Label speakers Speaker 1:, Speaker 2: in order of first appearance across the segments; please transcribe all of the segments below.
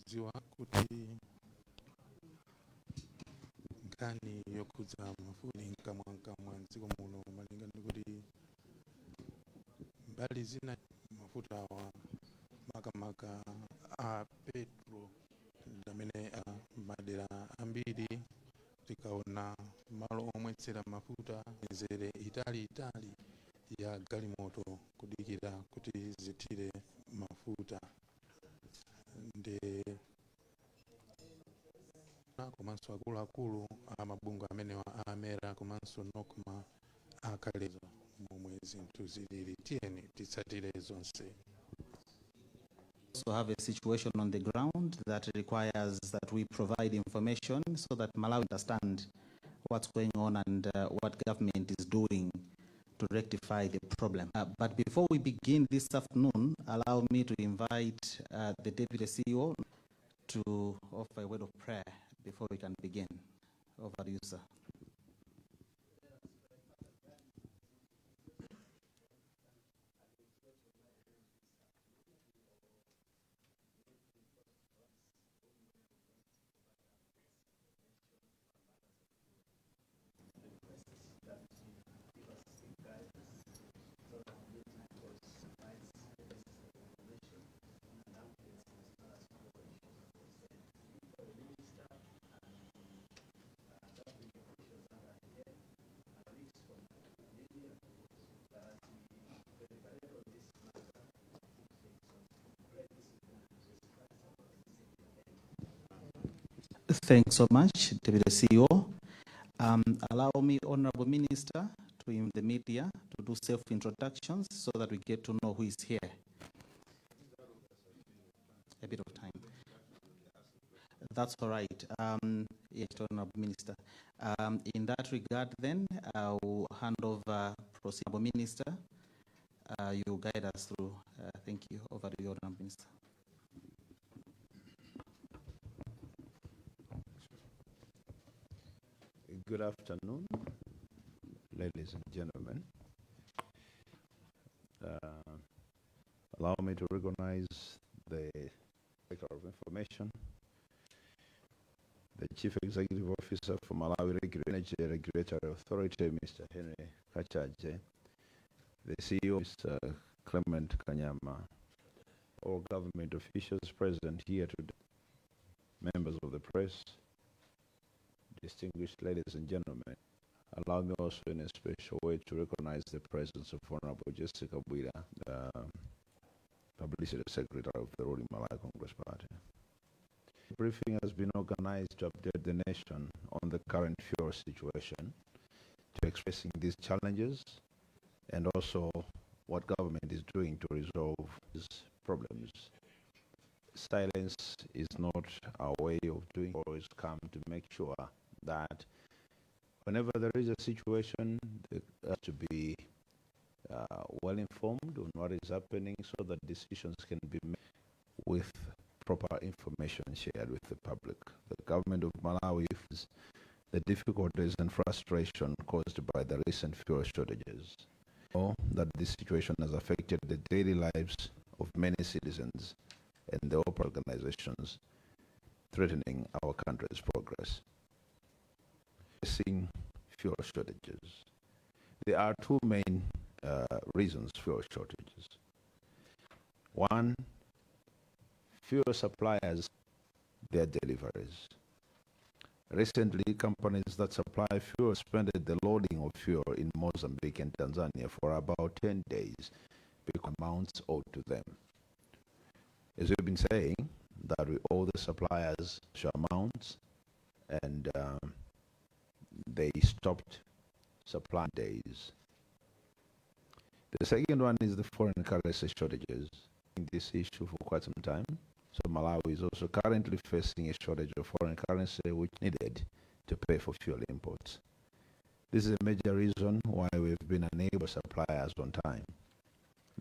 Speaker 1: Tikudziwa kuti nkhani yokhudza mafuta mkamwamkamwa mdziko muno, malinga ndi kuti mbali zina mafuta awa, makamaka a petro, amene a madera ambiri tikaona malo omwetsera mafuta, mizere italiitali ya galimoto kudikira kuti zithire mafuta. Ndi komanso akuluakulu a mabungwe amenewa a MERA komanso NOCMA akhalezo momwe zinthu zilili. Tiyeni titsatire zonse.
Speaker 2: Also have a situation on the ground that requires that we provide information so that Malawi understand what's going on and what government is doing to rectify the problem. But before we begin this afternoon, allow me to invite the Deputy CEO to offer a word of prayer before we can begin. Over to you, sir. Thanks so much, Deputy CEO. Allow me, Honorable Minister, to in the media to do self-introductions so that we get to know who is here. A bit of time. That's all right. Yes, Honorable Minister. In that regard, then, I will hand over, Honorable Minister. You guide us through. Thank you. Over to you, Honorable Minister.
Speaker 3: Good afternoon, ladies and gentlemen. Allow me to recognize the Director of Information, the Chief Executive Officer for Malawi Energy Regulatory Authority, Mr. Henry Kachaje, the CEO, Mr. Clement Kanyama, all government officials present here today, members of the press, distinguished ladies and gentlemen. Allow me also in a special way to recognize the presence of Honorable Jessica Bwira, the Publicity Secretary of the ruling Malawi Congress Party. The briefing has been organized to update the nation on the current fuel situation, to expressing these challenges, and also what government is doing to resolve these problems. Silence is not our way of doing. Always come to make sure that whenever there is a situation, to be well informed on what is happening so that decisions can be made with proper information shared with the public. The government of Malawi is the difficulties and frustration caused by the recent fuel shortages. Know that this situation has affected the daily lives of many citizens and the organizations, threatening our country's progress. Seeing fuel shortages. There are two main reasons for fuel shortages. One, fuel suppliers, their deliveries. Recently, companies that supply fuel suspended the loading of fuel in Mozambique and Tanzania for about 10 days because amounts owed to them. As we've been saying, that we owe the suppliers amounts, and they stopped supply days. The second one is the foreign currency shortages. This issue for quite some time. So Malawi is also currently facing a shortage of foreign currency which needed to pay for fuel imports. This is a major reason why we've been unable to suppliers on time.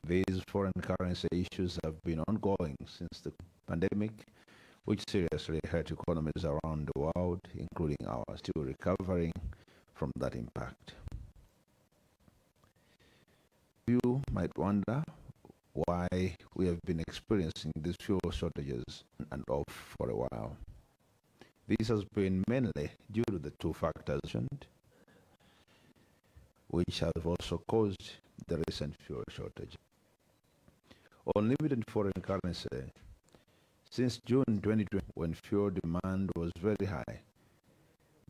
Speaker 3: These foreign currency issues have been ongoing since the pandemic, which seriously hurt economies around the world, including ours, still recovering from that impact. You might wonder why we have been experiencing these fuel shortages and off for a while. This has been mainly due to the two factors mentioned, which have also caused the recent fuel shortage. On limited foreign currency, since June 2020, when fuel demand was very high,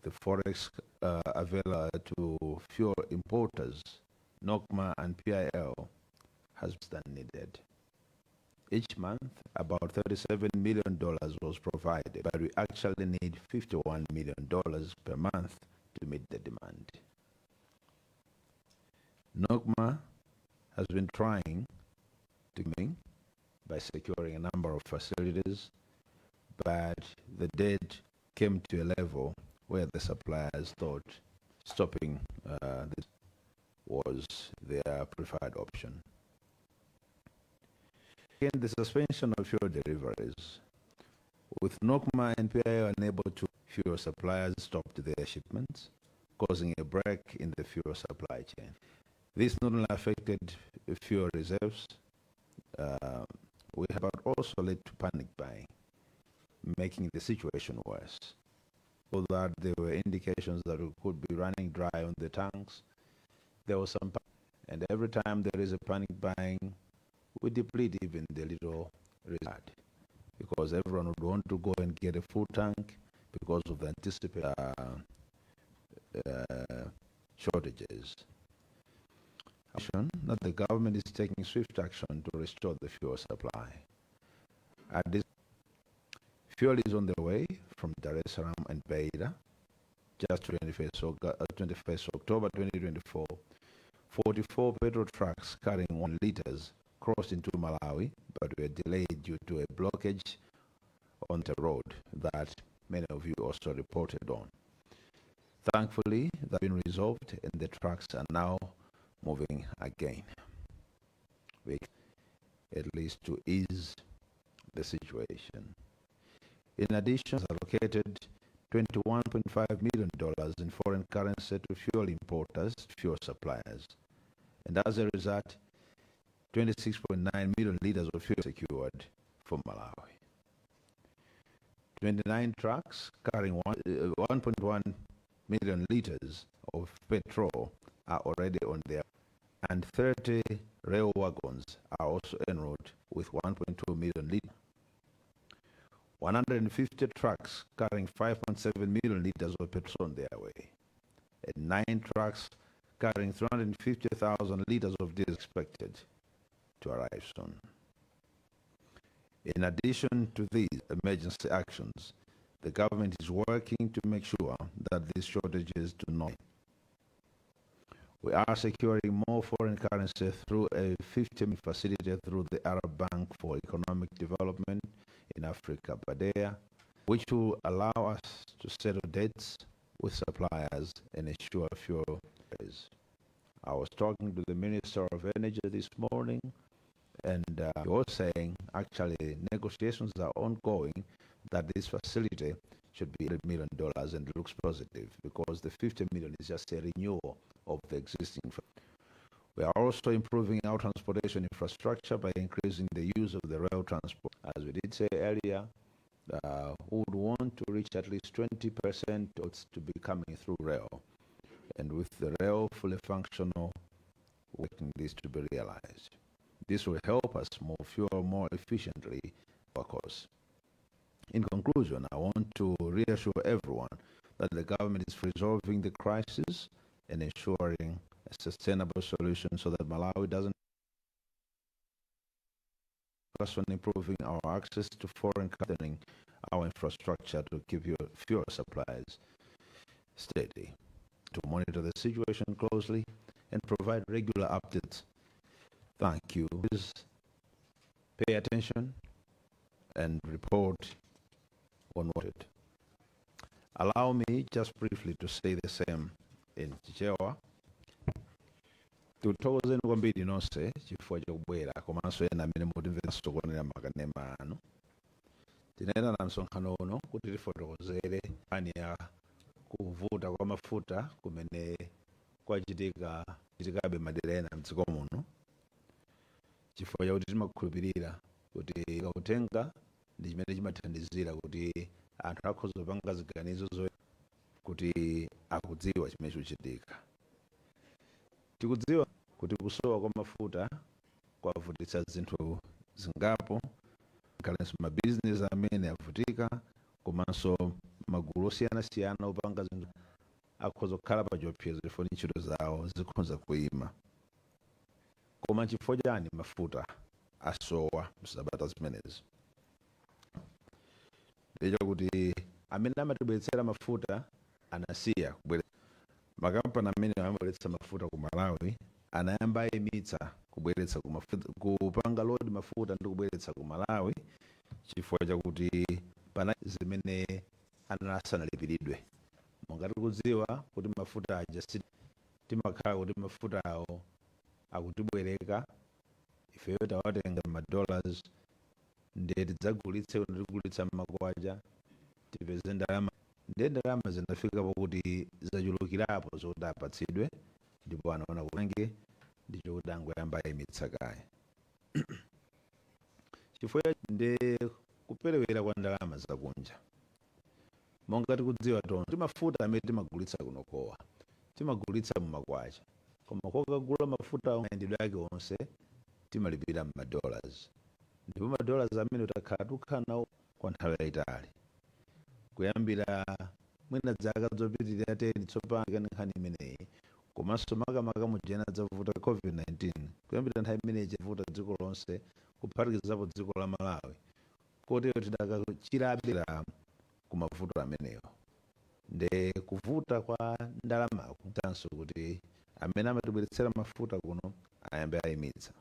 Speaker 3: the forex available to fuel importers, NOCMA and PIL, has been needed. Each month, about $37 million was provided, but we actually need $51 million per month to meet the demand. NOCMA has been trying to by securing a number of facilities, but the debt came to a level where the suppliers thought stopping this was their preferred option. Again, the suspension of fuel deliveries, with NOCMA and PIL unable to, fuel suppliers stopped their shipments, causing a break in the fuel supply chain. This not only affected fuel reserves, we have also led to panic buying, making the situation worse. So that there were indications that we could be running dry on the tanks. There was some, and every time there is a panic buying, we deplete even the little reserve, because everyone would want to go and get a full tank because of the anticipated shortages. That the government is taking swift action to restore the fuel supply. At this, fuel is on the way from Dar es Salaam and Beira. Just 21st October 2024, 44 petrol trucks carrying 1 liters crossed into Malawi, but were delayed due to a blockage on the road that many of you also reported on. Thankfully, that's been resolved and the trucks are now moving again. We at least to ease the situation. In addition, allocated $21.5 million in foreign currency to fuel importers, fuel suppliers. And as a result, 26.9 million liters of fuel secured for Malawi. 29 trucks carrying 1.1 million liters of petrol are already on their, and 30 rail wagons are also en route with 1.2 million liters. 150 trucks carrying 5.7 million liters of petrol on their way, and 9 trucks carrying 350,000 liters of diesel expected to arrive soon. In addition to these emergency actions, the government is working to make sure that these shortages do not. We are securing more foreign currency through a 50 million facility through the Arab Bank for Economic Development in Africa, BADEA, which will allow us to settle debts with suppliers and ensure fuel. I was talking to the Minister of Energy this morning, and he was saying actually negotiations are ongoing that this facility should be $100 million and looks positive because the 50 million is just a renewal of the existing. We are also improving our transportation infrastructure by increasing the use of the rail transport. As we did say earlier, we would want to reach at least 20% to be coming through rail. And with the rail fully functional, working this to be realized. This will help us move fuel more efficiently, of course. In conclusion, I want to reassure everyone that the government is resolving the crisis and ensuring a sustainable solution so that Malawi doesn't focus on improving our access to foreign currency, our infrastructure to keep your fuel supplies steady, to monitor the situation closely and provide regular updates. Thank you. Please pay attention and report on what it. Allow me just briefly to say the same in Chichewa. Tikuthokozeni kwambiri nonse chifukwa chokubwera komanso ena amene mutimveranso kuonera makanema anu. Tinayitana msonkhano uno kuti tifotokozere nkhani ya kuvuta kwa mafuta kumene kwachitika chitikabe madera ena mdziko muno, chifukwa chakuti timakhulupirira kuti kautenga Ndi chimene chimathandizira kuti anthu akhoza kupanga ziganizo kuti akudziwa chimene chikuchitika. Tikudziwa kuti kusowa kwa mafuta kwavutitsa zinthu zingapo, ngakhalenso mabizinesi amene avutika, komanso magulu osiyanasiyana opanga zinthu akhoza kukhala pa chiopsezo chifukwa ntchito zawo zikhoza kuyima. Koma chifukwa chani mafuta asowa msabata zimenezi? Ndicho kuti amene amatibweretsera mafuta anasiya kubweretsa. Makampani amene amabweretsa mafuta ku Malawi anayamba ayimitsa kubweretsa ku mafuta, kupanga load mafuta ndi kubweretsa ku Malawi, chifukwa chakuti pana zimene asanalipiridwe. Monga tikudziwa kuti mafuta aja si timakhala kuti mafuta awo akutibwereka, ifeyo tawatenga ma dollars, ndiye tidzagulitse kuti tigulitsa mmakwacha tipeze ndalama. Ndiye ndalama zinafikapo kuti zachulukirapo zokuti apatsidwe, ndipo anaona kuti ndicho kuti angoyamba ayimitsa kaye chifukwa ndi kuperewera kwa ndalama zakunja. Monga tikudziwa tonse kuti mafuta amene timagulitsa kunokowa timagulitsa mumakwacha, koma kokagula mafuta mayendedwe ake onse timalipira ma dollars, ndipo ma dollars amene takhala tikukhala nawo kwa nthawi yayitali, kuyambira mwina zaka zopitirira 10 tsopano nkhani imeneyi, komanso makamaka mujena dzavuta COVID-19. Kuyambira nthawi imeneyi chavuta dziko lonse, kuphatikizapo dziko la Malawi, kotero tidakachirabe ku mavuto amenewo. Nde kuvuta kwa ndalamaku tanso kuti amene amatibweretsera mafuta kuno ayambe ayimitsa.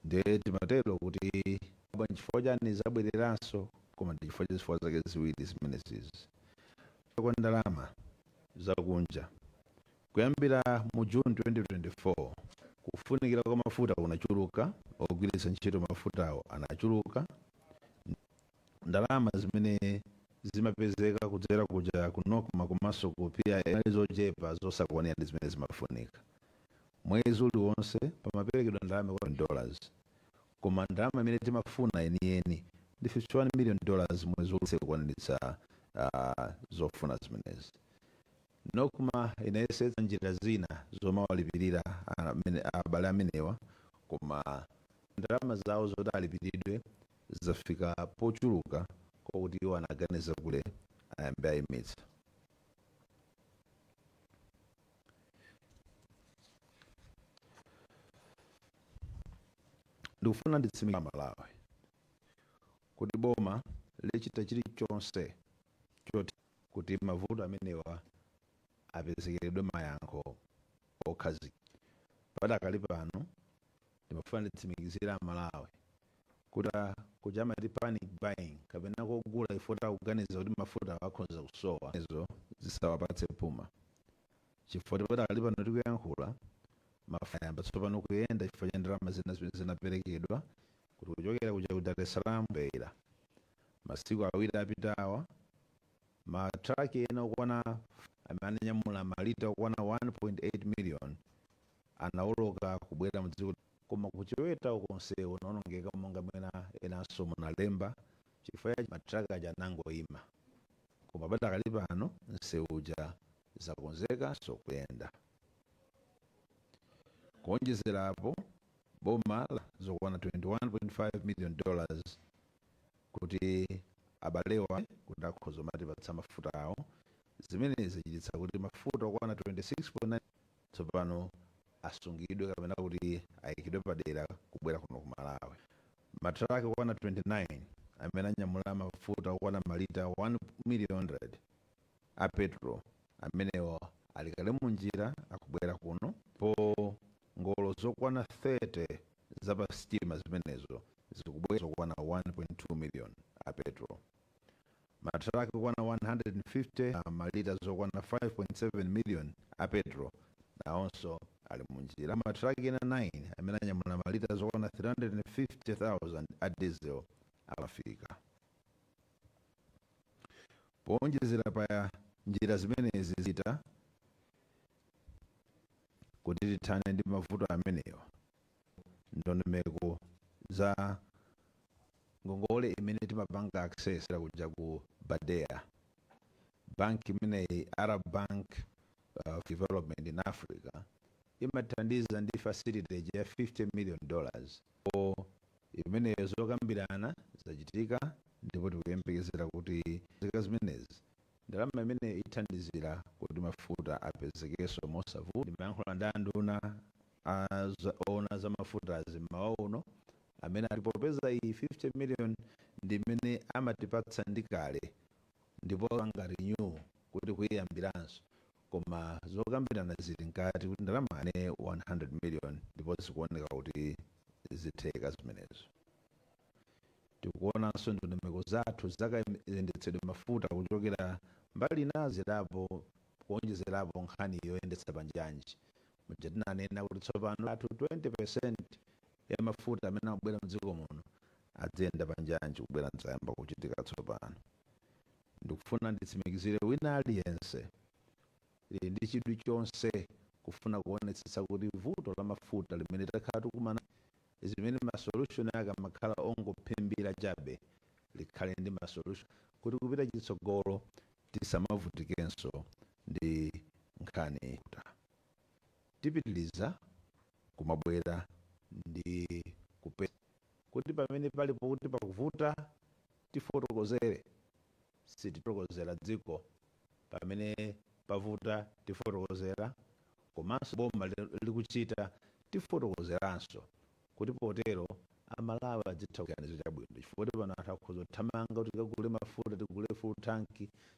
Speaker 3: Nde timatero kuti nchifukwa chani zabwereranso? Koma ndi chifukwa cha zifukwa zake ziwiri zimenezizi. Kwa ndalama zakunja, kuyambira mu June 2024 kufunikira kwa mafuta kunachuluka, ogwiritsa ntchito mafutawo anachuluka. Ndalama zimene zimapezeka kudzera kuja ku NOCMA komanso ku PIL zinali zochepa, zosakwanira ndi zimene zimafunika. Mwezi uliwonse pamaperekedwa ndalama kwa dollars, koma ndalama imene timafuna yeniyeni ndi $51 million mwezi uliwonse kukwaniritsa zofuna zimenezi. NOCMA inayesetsa njira zina zomawalipirira abale amenewa, koma ndalama zawo zoti alipiridwe zafika pochuluka kwakuti iwo anaganiza kule ayambe ayimitsa. Ndikufuna nditsimikize Malawi kuti boma lichita chilichonse choti kuti mavuto amenewa apezekeredwe mayankho okhazikika. Padakali pano ndimafuna nditsimikizire Amalawi kuti kuja amati panic buying kapena kogula ifo takuganiza kuti mafuta akhoza kusowa, izo zisawapatse puma, chifukwa padakali pano tikuyankhula mafuta ayamba tsopano kuyenda chifukwa cha ndalama zina zimene zinaperekedwa kuti kuchokera kuja ku Dar es Salaam Beira. Masiku 2 apitawa matraki ena okwana amene ananyamula malita okwana 1.8 million anawoloka kubwera mdziko. Koma kuchiweta konse unaonongeka, monga mwena enanso munalemba, chifukwa matraki aja anangoyima. Koma padakali pano msewu uja zakonzeka so kuyenda. Kuonjezerapo, boma zokwana $21.5 million kuti abalewa kuti akhoza matipatsa mafuta awo. Zimene zichititsa kuti mafuta okwana 26.9 tsopano asungidwe kapena kuti ayikidwe padera kubwera kuno ku Malawi. Matraki okwana 29 amene anyamula mafuta okwana malita 1 million a petrol amenewo ali kale munjira akubwera kuno, po ngolo zokwana 30 zapa sitima zimenezo zikubwera zokwana 1.2 million a petrol. Matraki okwana 150, malita zokwana 5.7 million a petrol nawonso ali munjira. Matraki ena 9 amene anyamula malita zokwana 350,000 a diesel afika. Powonjezera pa njira zimenezi zita kuti tithane ndi mavuto amenewa. Ndondomeko za ngongole imene timapanga access kuja ku BADEA, bank imeneyi, Arab Bank of Development in Africa, imathandiza ndi facility ya $50 million. O imeneyo zokambirana zachitika ndipo tikuyembekezera kuti zika zimenezi ndalama imene ithandizira kuti mafuta apezekenso mosavuta. Ndimayankhula ndi anduna ona za mafuta azimmawa uno amene ali popeza iyi 50 million ndi imene amatipatsa ndi kale ndipo anga renew kuti kuyiyambiranso, koma zokambirana zili nkati kuti ndalama ane 100 million ndipo zikuoneka kuti zitheka zimenezo. Tikuonanso ndondomeko zathu zakayendetsedwe mafuta kuchokera mbali inawo kuonjezerapo nkhani yoyendetsa panjanji muja tinanena kuti tsopano athu 20% ya mafuta amene akubwera mdziko muno adziyenda panjanji kubwera, nzayamba kuchitika tsopano. Ndikufuna nditsimikizire wina aliyense ili ndi chidwi chonse kufuna kuonetsetsa kuti vuto la mafuta limene takhala tikumana zimene ma solution ake amakhala ongophimbira chabe likhale ndi ma solution kuti kupita chitsogolo tisamavutikenso ndi nkhani. Tipitiliza kumabwera ndi kuti pamene palipo kuti pakuvuta tifotokozere, sititokozera dziko pamene pavuta tifotokozera, komanso boma likuchita tifotokozeranso kuti potero Amalawi adzitha kuganizo chabwino, chifukwa kuti pano anthu akhoza kuthamanga kuti tikagule mafuta, tigule full tank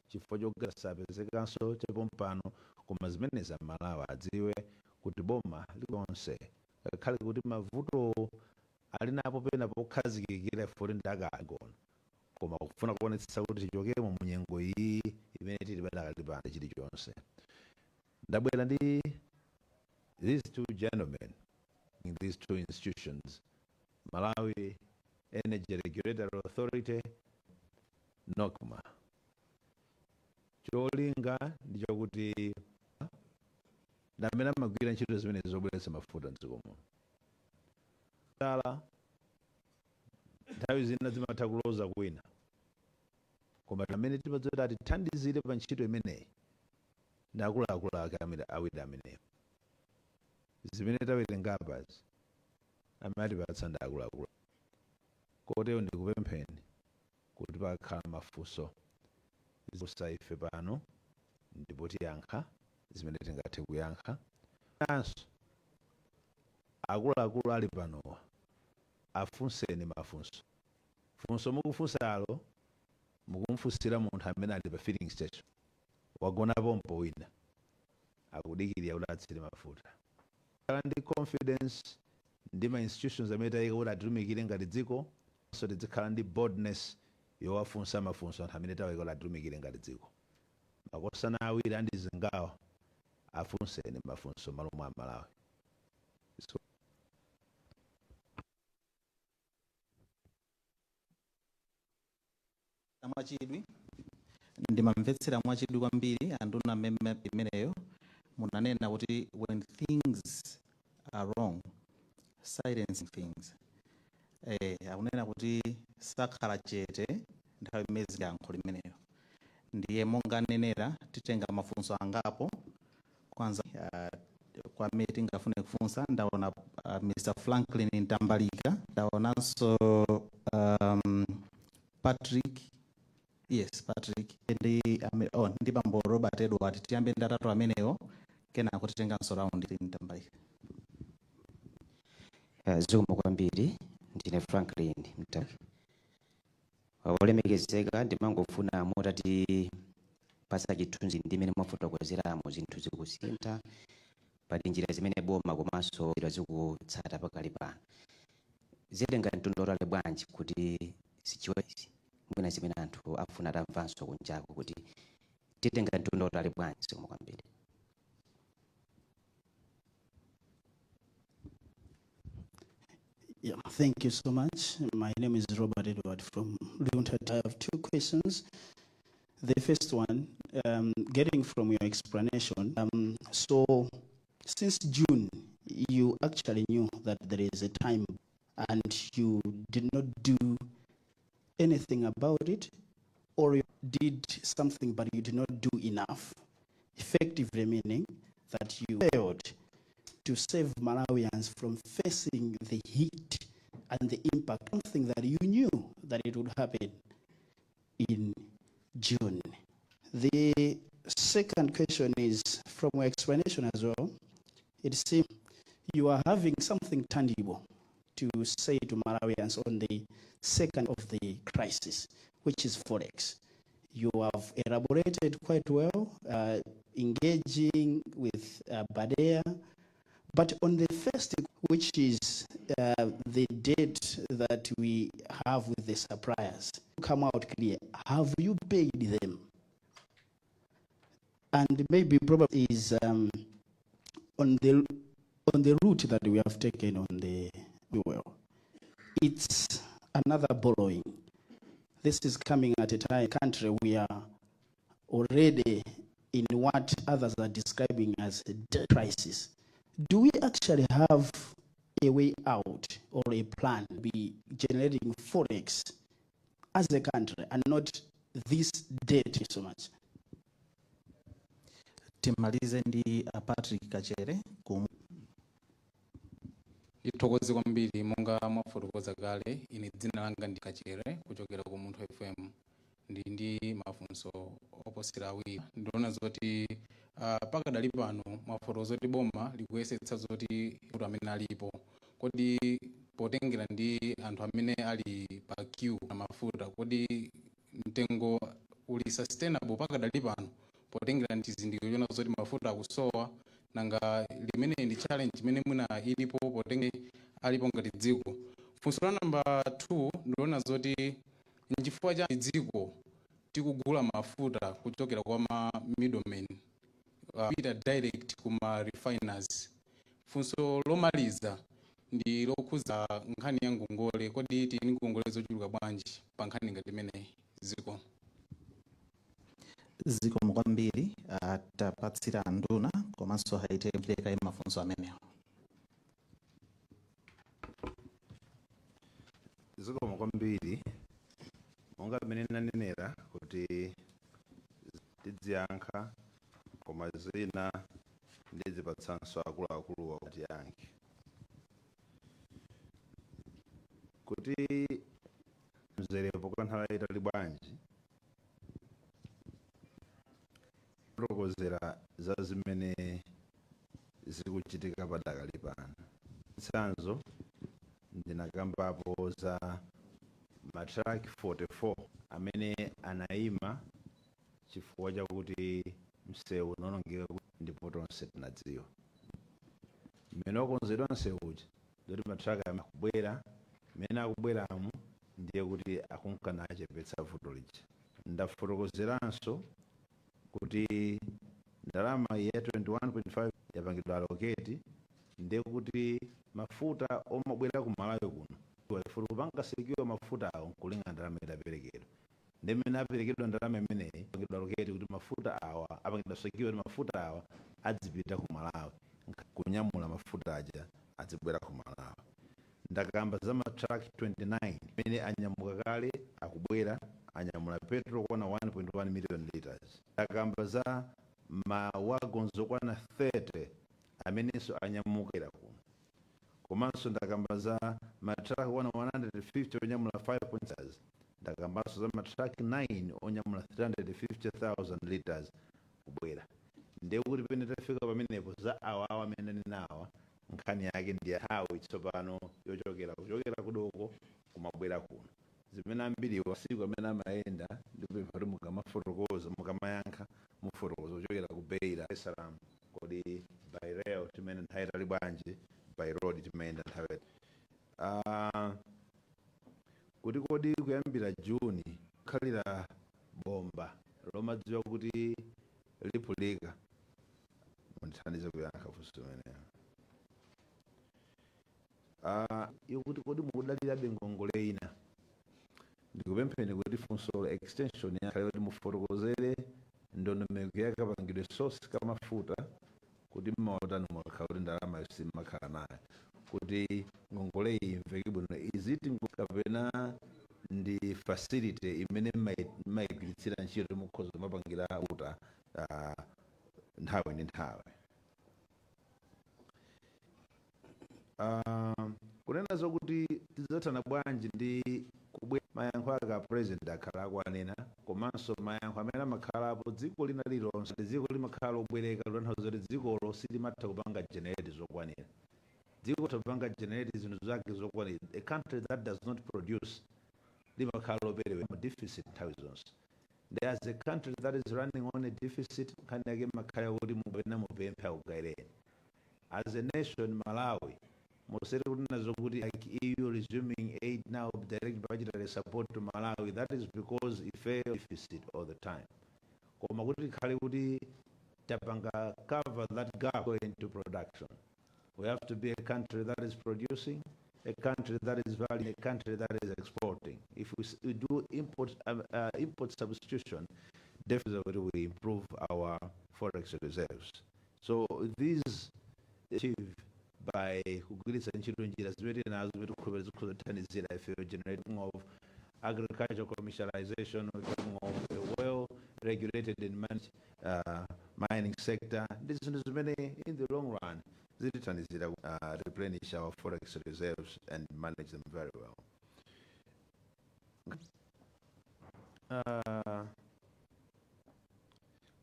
Speaker 3: chifukwa chogala sapezekanso chapompano. Koma zimenezi Amalawi adziwe kuti boma likonse ngakhale kuti mavuto ali napo pena pokhazikikira ifoti ndakagona, koma kufuna kuonetsetsa kuti tichokemo mu nyengo iyi imene tili padakali pano. Chilichonse ndabwera ndi these two gentlemen in these two institutions, Malawi Energy Regulatory Authority, NOCMA. Cholinga ndi chokuti ndamene amagwira ntchito zimene zobweretsa mafuta mdziko muno tala nthawi zina zimatha kuloza kwina, koma amene timadziwa kuti atithandizire pa ntchito imeneyi ndi akuluakulu ake amene awiri amenewo zimene tawerenga apazi amene atipatsa ndi akuluakulu. Kotero ndikupempheni kuti pakakhala mafunso kusa ife pano ndipo tiyankha zimene tingathe kuyankha. Nanso akuluakulu ali panowa afunseni mafunso. Funso mukufunsalo mukumfunsira munthu amene ali pa filling station wagona pompo, wina akudikirira kuti atsire mafuta. Khala ndi confidence ndi ma institutions amene tayika kuti atitumikire ngati dziko, so tizikhala ndi boldness yowafunsa mafunso anthu amene tawayika kuti atitumikire ngati dziko. Makosana awiri andizingawa, afunseni mafunso malo mwa Malawi. So,
Speaker 2: Mwachidwi ndimamvetsera mwachidwi kwambiri anduna mmene imeneyo munanena kuti when things are wrong, silencing things. Akunena kuti sakhala chete nthawi imene yankho limeneyo. Ndiye monga anenera, titenga mafunso angapo kwanza kwa amene tingafune kufunsa. Ndaona Mr Franklin Ntambalika, ndaonanso Patrick, yes, Patrick ndi oh, ndi bambo Robert Edward. Tiyambe ndi atatu amenewo, kenako titenganso round. Ntambalika.
Speaker 4: Zikomo kwambiri. Ndine Franklin Mtambalika. Olemekezeka, ndimangofuna mutati pasa chithunzi ndi mmene mwafotokozeramo zinthu zikusintha, pali njira zimene boma komanso njira zikutsata pakali pano, zitenga mtundu otale bwanji kuti sichiwe mwina zimene anthu afuna atamvanso kunjako kuti titenga mtundu otale bwanji? Zikomo kwambiri.
Speaker 5: Yeah, thank you so much. My name is Robert Edward from Luntha. I have two questions. The first one, getting from your explanation, so since June You actually knew that there is a time and you did not do anything about it, or you did something but you did not do enough, effectively meaning that you failed to save Malawians from facing the heat and the impact, something that you knew that it would happen in June. The second question is from your explanation as well. It seems you are having something tangible to say to Malawians on the second of the crisis, which is Forex. You have elaborated quite well, engaging with BADEA, but on the first, which is the debt that we have with the suppliers, come out clear. Have you paid them? And maybe probably is on the route that we have taken on the fuel. It's another borrowing. This is coming at a time country we are already in what others are describing as a debt crisis. Do we actually have a way out or a plan to be generating forex as a country and not this debt so much?
Speaker 2: Timalize ndi Patrick Kachere ku
Speaker 6: Ndithokoze kwambiri. Monga mwafotokoza kale, ine dzina langa ndi Kachere kuchokera ku Munthu FM. Ndi ndi mafunso oposera awiri. Ndiona zoti pakadali pano mwafotokoza zoti boma likuyesetsa zoti kuti amene alipo, kodi potengera ndi anthu amene ali pa queue na mafuta, kodi mtengo uli sustainable pakadali pano potengera ndi chizindikiro chona zoti mafuta akusowa? Nanga limene ndi challenge imene mwina ilipo potenge alipo ngati dziko? Funso la namba 2, ndiona zoti nchifukwa cha dziko tikugula mafuta kuchokera kwa ma middlemen, pita direct kuma refiners? Funso lomaliza ndi lokhuza nkhani ya ngongole. Kodi tili ndi ngongole zochuluka bwanji pa nkhani ngati imeneyi? Ziko.
Speaker 2: Zikomo kwambiri. Tapatsira nduna komanso haitepuleka mafunso amenewo.
Speaker 3: Zikomo kwambiri. Monga mmene nanenera kuti tidziyankha, koma zina ndizipatsanso akuluakuluwa kuti yankhe. Kuti mzerepo kwa nthawi yayitali bwanji, kufotokozera za zimene zikuchitika padakali pano. Chitsanzo, ndinakambapo za matraki 44 amene anayima chifukwa chakuti msewu unawonongeka, ndipo tonse tinadziwa mmene wakonzedwa msewu uja zoti matraki akubwera. Mmene akubweramu ndiye kuti akunkana achepetsa vuto lija. Ndafotokozeranso kuti ndalama ya 21.5 yapangidwa allocate, ndiye kuti mafuta omabwera ku Malawi kuno ifuna kupanga secure mafuta awo nkulinga ndalama idaperekedwa. Ndi mmene aperekedwa ndalama imeneyi, apangidwa allocate kuti mafuta awa apangidwa secure, kuti mafuta awa adzipita ku Malawi, kunyamula mafuta aja adzibwera ku Malawi. Ndakamba za matruck 29 amene anyamuka kale, akubwera, anyamula petrol kwana 1.1 million liters. Ndakamba za ma wagons okwana 30 amenenso anyamukira kuno. Komanso ndakamba za matruck okwana 150 onyamula 5. Ndakambanso za matruck 9 onyamula 350,000 liters kubwera. Ndiye kuti pene tafika pamenepo za awawa amene ndinawa, nkhani yake ndi nthawi tsopano yochokera kuchokera kudoko kumabwera kuno, zimene ambiriwa siku amene amayenda. Ndikupempha kuti mukamafotokoza, mukamayankha, mufotokoza kuchokera ku Beira Salam, kodi by rail timayenda nthawi itali bwanji, by road timayenda nthawi kuti kodi kuyambira Juni khalira bomba lomadziwa kuti liphulika? Mundithandize kuyankha funso limenelo. Ikuti kodi mukudalirabe ngongole ina? Ndikupempheni kuti funso extension yakhale kuti mufotokozere ndondomeko yakapangidwe source kamafuta. Kuti mmaotani mwakhala kuti ndalama simakhala nayo kuti ngongole iyi imveke bwino, iziti kapena ndi facility imene mmayigwiritsira ntchito, mukhoza mapangira uta nthawi ndi nthawi? Kunena zokuti tidzathana bwanji ndi kubwe, mayankho ake a President akhala akuanena, komanso mayankho amene amakhalapo dziko lina lililonse. Dziko limakhala lobwereka, kutanthauza kuti dzikolo silimatha kupanga generate zokwanira. Dziko kupanga generate zinthu zake zokwanira, a country that does not produce limakhala loperewera, deficit nthawi zonse. There is a country that is running on a deficit, nkhani yake imakhala kuti mupena mupemphe akugayireni. As a nation, Malawi, musere kunena zokuti like EU resuming aid now, direct budgetary support to Malawi, that is because ife deficit all the time. Koma kuti tikhale kuti tapanga cover that gap, go into production. We have to be a country that is producing, a country that is valuing, a country that is exporting. If we do import substitution, definitely we improve our forex reserves. So these achieve by kugwiritsa ntchito njira zimene nazo zimene tikhulupirira zikhoza kuthandizira ife generating of agriculture commercialization. We're talking of a well regulated and managed mining sector, ndi zinthu zimene in the long run zitithandizira replenish our forex reserves and manage them very well.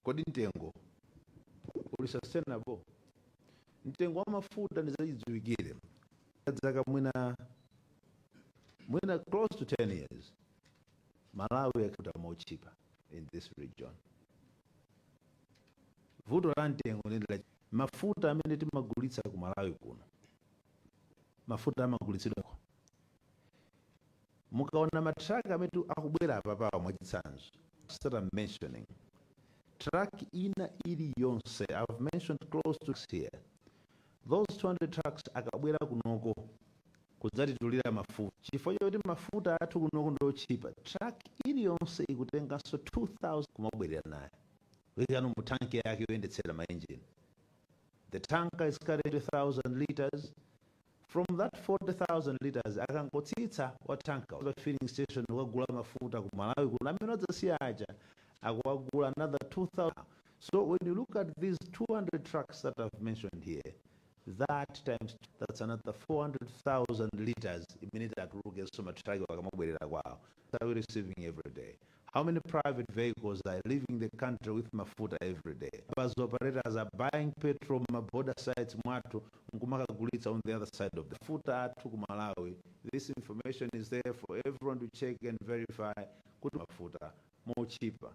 Speaker 3: Kodi mtengo uli sustainable? Mtengo wa mafuta ndizachidziwikire zaka mwina close to 10 years, Malawi akuta mochipa in this region. Vuto la mtengo ndi la mafuta amene timagulitsa ku Malawi kuno. Mafuta amagulitsidwa, mukaona matraka amene akubwera apapawa, mwachitsanzo, that I'm mentioning, truck ina iliyonse, I've mentioned close to here, those 200 trucks akabwera kunoko kudzatitulira mafuta, chifukwa choti mafuta athu kunoko ndochipa, truck iliyonse ikutenganso 2000 kumabwerera nayo kuyikano mu tanki yake yoyendetsera ma engine. The tanker is carrying 2000 liters. From that 40,000 liters, akangotsitsa wa tanker pa filling station kukagula mafuta ku Malawi kuno, amene adzasiya aja akuwagula another 2000. So when you look at these 200 trucks that I've mentioned here, that times, that's another 400,000 liters imene atulukenso matraki akamabwerera kwawo. Are we receiving every day? How many private vehicles are leaving the country with mafuta every day? Bus operators are buying petrol ma border sites mwathu nkumakagulitsa on the other side of the mafuta athu ku Malawi. This information is there for everyone to check and verify kuti mafuta mochipa,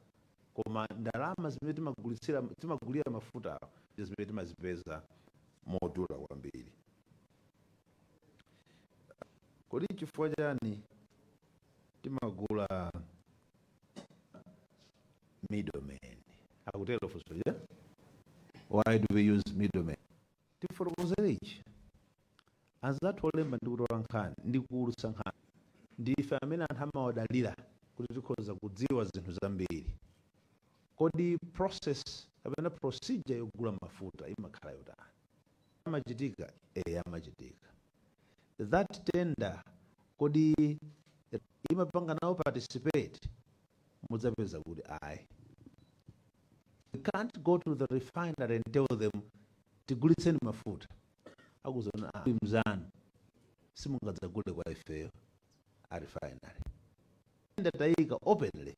Speaker 3: koma ndalama zimene timagulitsira, timagulira mafuta awo, zimene timazipeza modula kwambiri. Kodi chifukwa chani timagula middleman? Akutero funso ja, why do we use middleman? Tifotokozere ichi: anzathu olemba ndi kutola nkhani ndi kuwulutsa nkhani ndife amene anthu amawadalira kuti tikhoza kudziwa zinthu zambiri. Kodi process kapena procedure yogula mafuta imakhala yotani? Amachitika? Amachitika. That tender, kodi imapanga nawo participate? Mudzapeza kuti ayi. We can't go to the refinery and tell them, "Tigulitseni mafuta." Akuzona, "Ah, mzanu simungadzagule kwa ifeyo a refinery." Ndatayika openly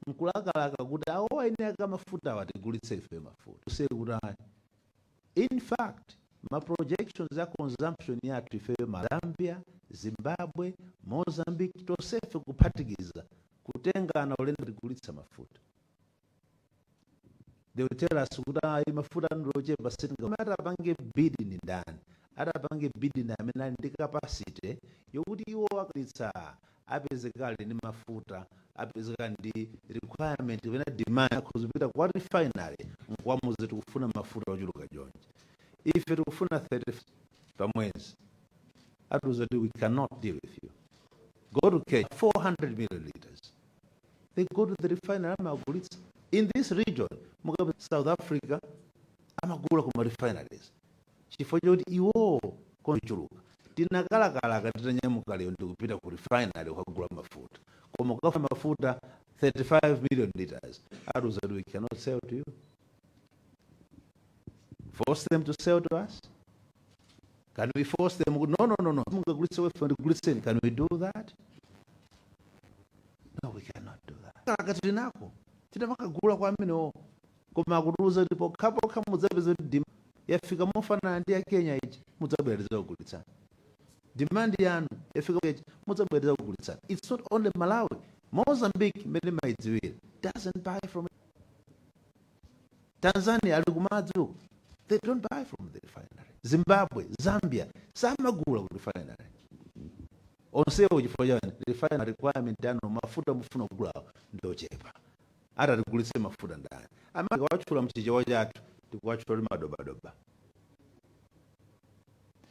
Speaker 3: nkulakalaka kuti awo aine aka mafuta awa tigulitse ifeyo mafuta, kuseri kuti ayi. In fact, ma projections ya consumption yathu ifeyo, ma Zambia, Zimbabwe, Mozambique, tonsefe kuphatikiza, kutengana ulendo tigulitsa mafuta, they will tell us kuti ayi, mafuta anu ochepa, sitinga. Atapange bid ni ndani? Atapange bid ni amene ali ndi capacity yokuti iwo akalitsa apezekale ndi mafuta, apezeka ndi requirement kapena demand, akhoza kupita kwa refinery nkwamuze, "Tikufuna mafuta ochuluka chonchi." Ife tikufuna 30 pa mwezi, atiuza kuti, "We cannot deal with you, go to Kenya." 400 million liters, they go to the refinery, amagulitsa. In this region, mukabe South Africa. Amagula kuma refineries chifukwa choti iwowo kochuluka. Tinakalakalaka titanyamuka lero ndikupita ku refinery kukagula mafuta, koma ukafuna mafuta 35 million liters, atiuza kuti we cannot sell to you. Force them to sell to us? Can we force them? No, no, no, no, mungagulitse wefe, ndigulitseni. Can we do that? No, we cannot do that. Kaka tilinako titamakagula kwa amenewo, koma akutiuza kuti pokhapokha mudzapeza kuti demand yafika mofanana ndi ya Kenya ichi, mudzabwera kugulitsani. Demand yanu yafika ichi, mudzabwera kugulitsani. It's not only Malawi. Mozambique, mmene maidziwira, doesn't buy from. Tanzania ali kumadzi uko, they don't buy from the refinery. Zimbabwe, Zambia, samagula ku refinery onsewo. Chifukwa chani? Refinery requirement yanu, mafuta mufuna kugulawo ndochepa. Atatigulitse mafuta ndani? Amawatchula mchichewa chathu tikuwatchula kuti madobadoba.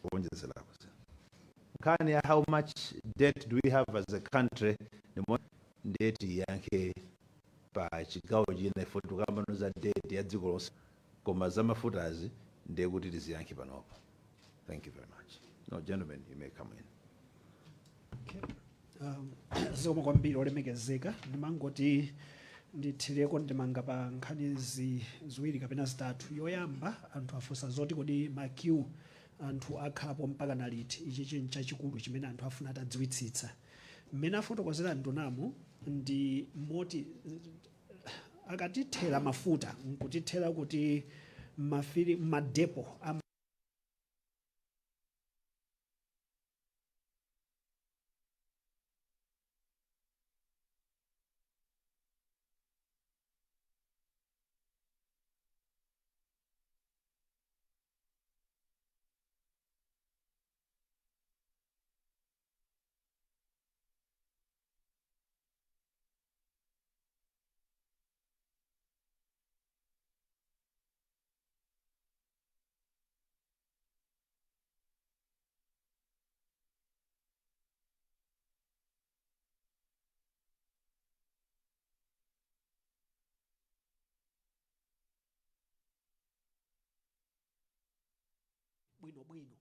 Speaker 3: Kuonjezerako nkhani ya how much debt do we have as a country, ndeti iyankhe pa chigawo china. Ifo tikambano za debt ya dziko lonse, koma za mafutazi ndiye kuti tiziyankhe panopo. Thank you very much. No, gentlemen, you may come in.
Speaker 7: Zikomo kwambiri, olemekezeka. Ndimangoti ndithireko ndimanga pa nkhani ziwiri kapena zitatu. Yoyamba, anthu afunsa zoti kodi ma queue anthu akhalapo mpaka na liti? Ichi chinhu chachikulu chimene anthu afuna atadziwitsitsa. Mmene afotokozera ndunamo ndi moti akatithera mafuta nkutithera kuti mafili madepo a bwinobwino,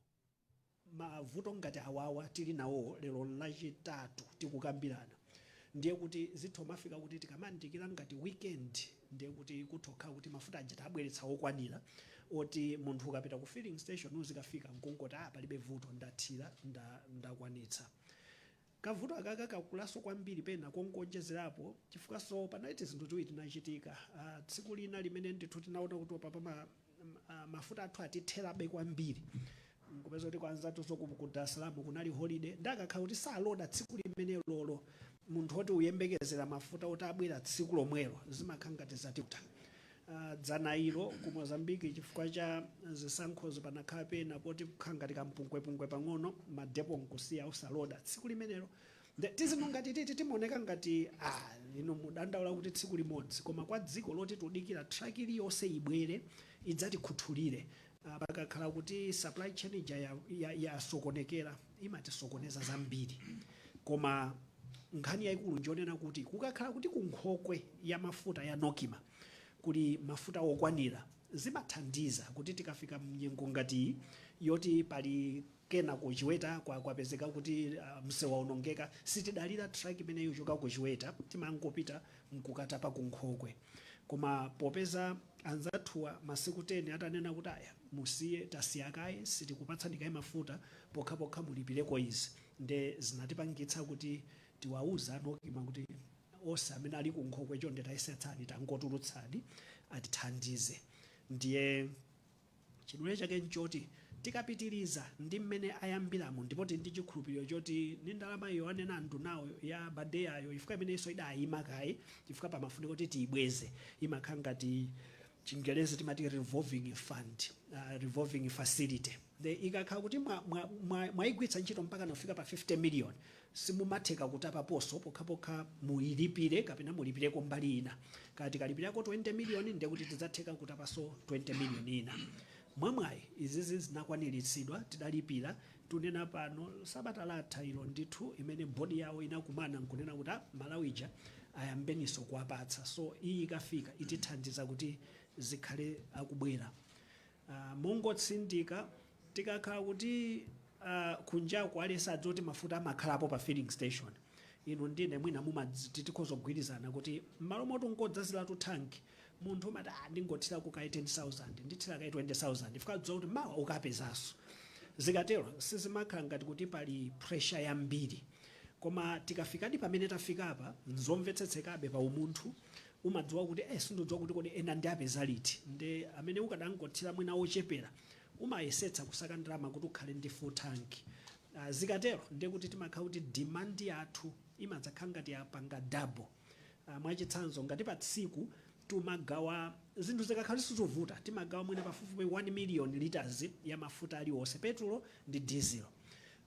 Speaker 7: mavuto ngati awawa tili nawo lero Lachitatu tikukambirana, ndiye kuti zitho mafika kuti tikamandikira ngati weekend, ndiye kuti kutokha kuti mafuta aja tabweretsa okwanira oti munthu ukapita ku filling station uzikafika nkungoti, "Ah, palibe vuto, ndathira, ndakwanitsa." Kavuto akaka kakulaso kwambiri pena kongonjezerapo, chifukwa so panali zinthu ziwiri tinachitika. Tsiku lina limene ndithu tinaona kuti papa mafuta athu atitherabe kwambiri, nkupeza kuti kwanzatunso ku Dar es Salaam kunali holiday, ndakakhala kuti saloda tsiku limene lolo, munthu oti uyembekezera mafuta oti abwera tsiku lomwelo, zimakhala ngati zatikuta. Dzana ilo ku Mozambique, chifukwa cha zisankhozo, panakhala pena poti kukhala ngati kampungwepungwe pang'ono, madepo nkusiya usaloda tsiku limenelo. Tizinthu ngati titi timaoneka ngati, ah, ino mudandaula kuti tsiku limodzi, koma kwa dziko loti tudikira truck iliyonse ibwere idzatikhuthulire, pakakhala kuti supply chain ija yasokonekera, imatisokoneza zambiri. Koma nkhani yayikulu njonena kuti kukakhala kuti kunkhokwe ya mafuta ya NOCMA kuli mafuta okwanira, zimathandiza kuti tikafika mnyengo ngati yoti pali kena ku Chiweta kwapezeka kuti msewu waonongeka, sitidalira truck imene yochoka ku Chiweta, timangopita mkukatapa kunkhokwe. Koma popeza anzathuwa masiku 10 atanena kuti aya, musiye, tasiya kaye, sitikupatsani kaye mafuta pokhapokha mulipireko izi, nde zinatipangitsa kuti tiwauza NOCMA kuti onse amene ali kunkhokwe, chonde tayesetsani, tangotulutsani, atithandize. Ndiye chidule chake nchoti tikapitiriza ndi mmene ayambiramo, ndipo tili ndi chikhulupiriro choti ndi ndalama iyo anena andunawo ya BADEAyo, chifukwa imenenso idayima kaye chifukwa pamafunika kuti tiyibweze, imakhala ngati Chingerezi timati revolving fund, revolving facility. The ikakhala kuti mwayigwiritsa ntchito mpaka nafika pa 50 million, simumatheka kutapaponso pokhapokha muyilipire kapena mulipireko mbali ina. Kati tikalipirako 20 million, ndiye kuti tidzatheka kutapanso 20 million ina. Mwamwayi izizi zinakwaniritsidwa, tidalipira. Tunena pano, sabata latha ilo ndithu imene board yawo inakumana nkunena kuti, ah, Malawija ayambeninso kuwapatsa. So iyi ikafika itithandiza kuti zikhale akubwera. Mongotsindika, tikakhala kuti kunjaku aliyense adziwa kuti mafuta amakhalapo pa filling station, inu ndine mwina tikhoza kugwirizana kuti m'malo moti ungodzaziratu tanki, munthu umati, "Ah, ndingothirako kayi 10,000, ndithira kayi 20,000," ifika dziwa kuti mawa ukapezanso. Zikatero sizimakhala ngati kuti pali pressure yambiri. Koma tikafikadi pamene tafikapa, nzomvetsetsekabe pa umunthu, umadziwa kuti sindidziwa kuti kodi ena ndi apeza liti, ndi amene ukadangothira mwina wochepera, umayesetsa kusaka ndalama kuti ukhale ndi full tank. Zikatero ndiye kuti timakhala kuti demand yathu imadzakhala ngati yapanga double. Mwachitsanzo, ngati pa tsiku timagawa, zinthu zikakhala sizovuta, timagawa mwina pafupifupi 1 million liters ya mafuta aliwonse, petulo ndi diesel,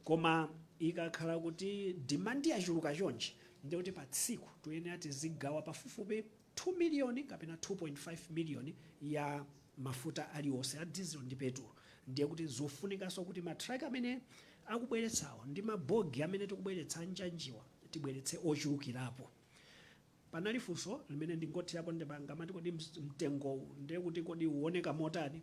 Speaker 7: koma ikakhala kuti demand yachuluka chonchi, ndiye kuti pa tsiku tiyenera tizigawa pafupifupi 2 million kapena 2.5 million ya mafuta aliwonse a diesel ndi petulo. Ndiye kuti zofunikanso kuti matraki amene akubweretsawo ndi mabogi amene tikubweretsa njanjiwa tibweretse ochulukirapo. Panali funso limene ndingothirapo ndipanga mati, kodi mtengowu ndiye kuti kodi uoneka motani?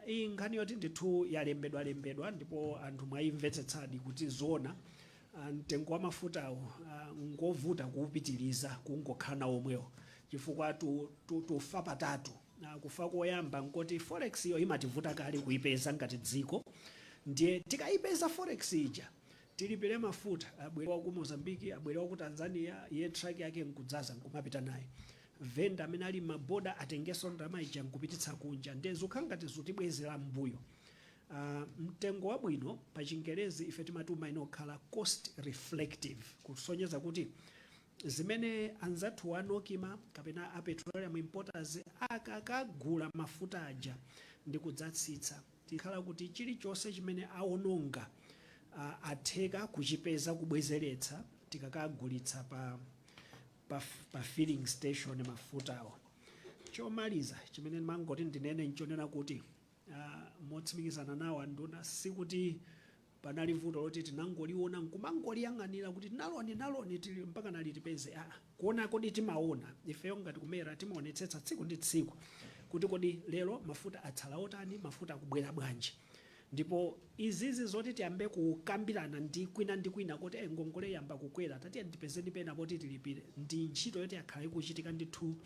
Speaker 7: Iyi nkhani yoti ndithu yalembedwa lembedwa ndipo anthu mwayimvetsetsadi kuti zona, mtengo wa mafutawo ngovuta kuwupitiriza kungokhala nawo omwewo, chifukwa tufa patatu. Kufa koyamba nkoti forex iyo imativuta kale kuipeza ngati dziko. Ndiye tikayipeza forex ija, tilipire mafuta, abwere wa ku Mozambique, abwere wa ku Tanzania, iye truck yake nkudzaza nkumapita naye. Venda amene ali maboda atengenso ndalama ija nkupititsa kunja. Ndiye zikukhala ngati zikutibwezera mbuyo. Mtengo wabwino pa Chingerezi ife timati umayenera kukhala cost reflective, kusonyeza kuti zimene anzathu a NOCMA kapena a Petroleum Importers akakagula mafuta aja ndi kudzatsitsa, tikhala kuti chilichonse chimene aononga atheka kuchipeza kubwezeretsa tikakagulitsa pa filling station mafutawo. Chomaliza chimene mangoti ndinene nchonena kuti motsimikizana nawo anduna, sikuti panali vuto loti tinangoliona nkumangoliyang'anira kuti naloni naloni tili mpaka nali tipeze. Kuona kodi timaona ifeyo ngati ku MERA timaonetsetsa tsiku ndi tsiku kuti kodi lero mafuta atsala otani, mafuta akubwera bwanji. Ndipo izizi zoti tiyambe kukambirana ndi kwina ndi kwina kuti ngongole yamba kukwera, tatiye ndipezeni pena poti tilipire, ndi ntchito yoti yakhala ikuchitika ndithu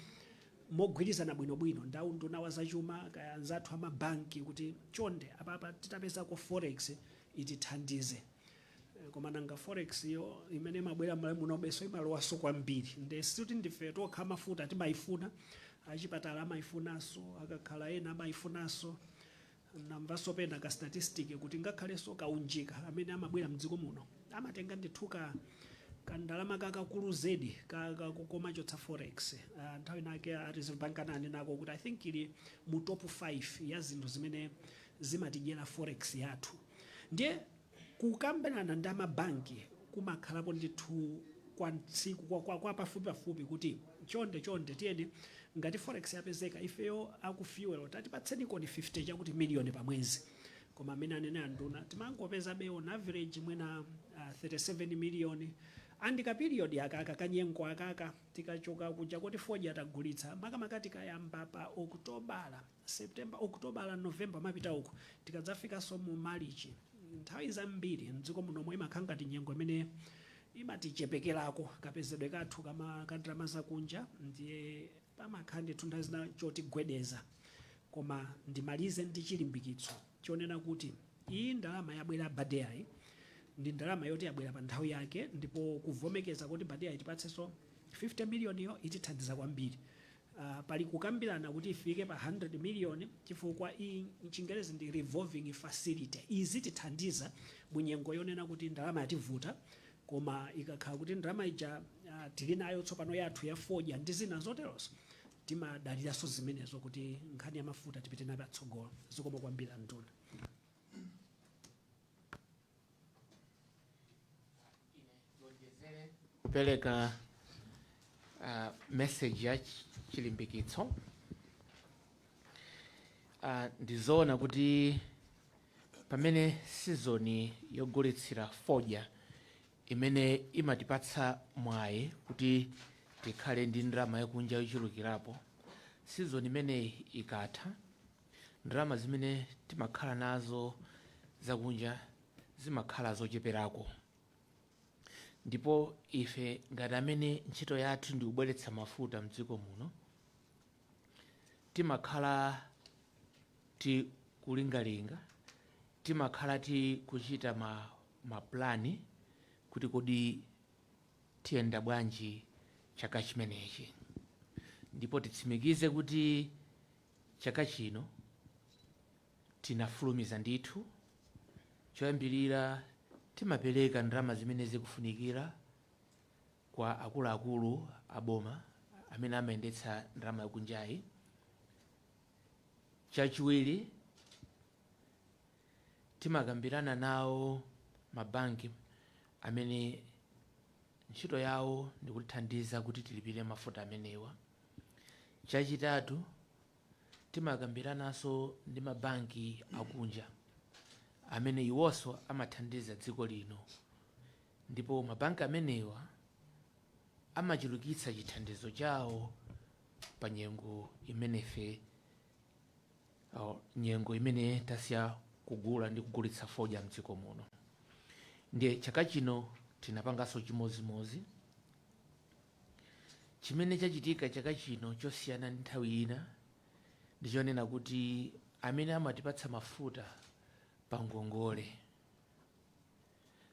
Speaker 7: mogwirizana bwinobwino ndi unduna wa zachuma kaya anzathu amabanki kuti chonde apapa titapezako forex itithandize. Koma nanga forex yo imene imabwera m'Malawi munobenso imalowanso kwambiri, nde sikuti ndife tokha mafuta timayifuna, achipatala amayifunanso, akakhala ena amayifunanso. Namvanso pena ka statistic kuti ngakhalenso kaunjika amene amabwera mdziko muno amatenga ndithu ka kandalama kakakulu zedi komachotsa forex. Nthawi inake a Reserve Bank ananenako kuti I think ili mu top 5 ya zinthu zimene zimatidyera forex yathu. Ndiye kukambirana ndi amabanki kumakhalapo ndithu kwa tsiku kwa pafupi pafupi kuti chonde chonde tiyeni, ngati forex yapezeka, ifeyo aku fuel tatipatseni koni 50 chakuti miliyoni pa mwezi. Koma amene anene anduna, timangopeza be on average mwina 37 miliyoni, and ka period akaka kanyengo akaka tikachoka kuja kuti fodya tagulitsa, makamaka tikayamba pa Okutobala, September, Okutobala, November mapita uko, tikadzafikanso mu Marichi, nthawi zambiri mdziko munomwe imakhala ngati nyengo imene imatichepekerako kapezedwe kathu kama kandalama zakunja. Ndiye pamakhala ndithu nthawi zina chotigwedeza. Koma ndimalize ndi chilimbikitso chonena kuti iyi ndalama yabwera BADEA ndi ndalama yoti yabwera pa nthawi yake, ndipo kuvomekeza kuti BADEA itipatsenso 50 million yo itithandiza kwambiri. Pali kukambirana kuti ifike pa 100 million, chifukwa iyi mchingerezi ndi revolving facility. Izi tithandiza mu nyengo yonena kuti ndalama yativuta, koma ikakhala kuti ndalama ija tili nayo tsopano yathu ya fodya ndi zina zoterozo, timadaliranso zimenezo kuti nkhani ya mafuta tipite nayo patsogolo. Zikomo kwambiri, anduna.
Speaker 8: Kupereka message ya chilimbikitso. Ndizoona kuti pamene season yogulitsira fodya imene imatipatsa mwayi kuti tikhale ndi ndalama yakunja yochulukirapo, season imeneyi ikatha, Ndalama zimene timakhala nazo zakunja zimakhala zocheperako, ndipo ife ngati amene ntchito yathu ndi kubweretsa mafuta mdziko muno, timakhala tikulingalinga, timakhala tikuchita mapulani kuti kodi tiyenda bwanji chaka chimenechi. Ndipo titsimikize kuti chaka chino tinafulumiza ndithu. Choyambirira, timapereka ndalama zimene zikufunikira kwa akuluakulu aboma amene amayendetsa ndalama yakunjayi. Chachiwiri, timakambirana nawo mabanki amene ntchito yawo ndikutithandiza kuti tilipire mafuta amenewa. Chachitatu, timakambirananso ndi mabanki akunja amene iwonso amathandiza dziko lino, ndipo mabanki amenewa amachulukitsa chithandizo chawo pa nyengo imenefe, nyengo imene tasiya kugula ndi kugulitsa fodya mdziko muno. Ndiye chaka chino tinapanganso chimozimozi. Chimene chachitika chaka chino chosiyana ndi nthawi ina ndichonena kuti amene amatipatsa mafuta pa ngongole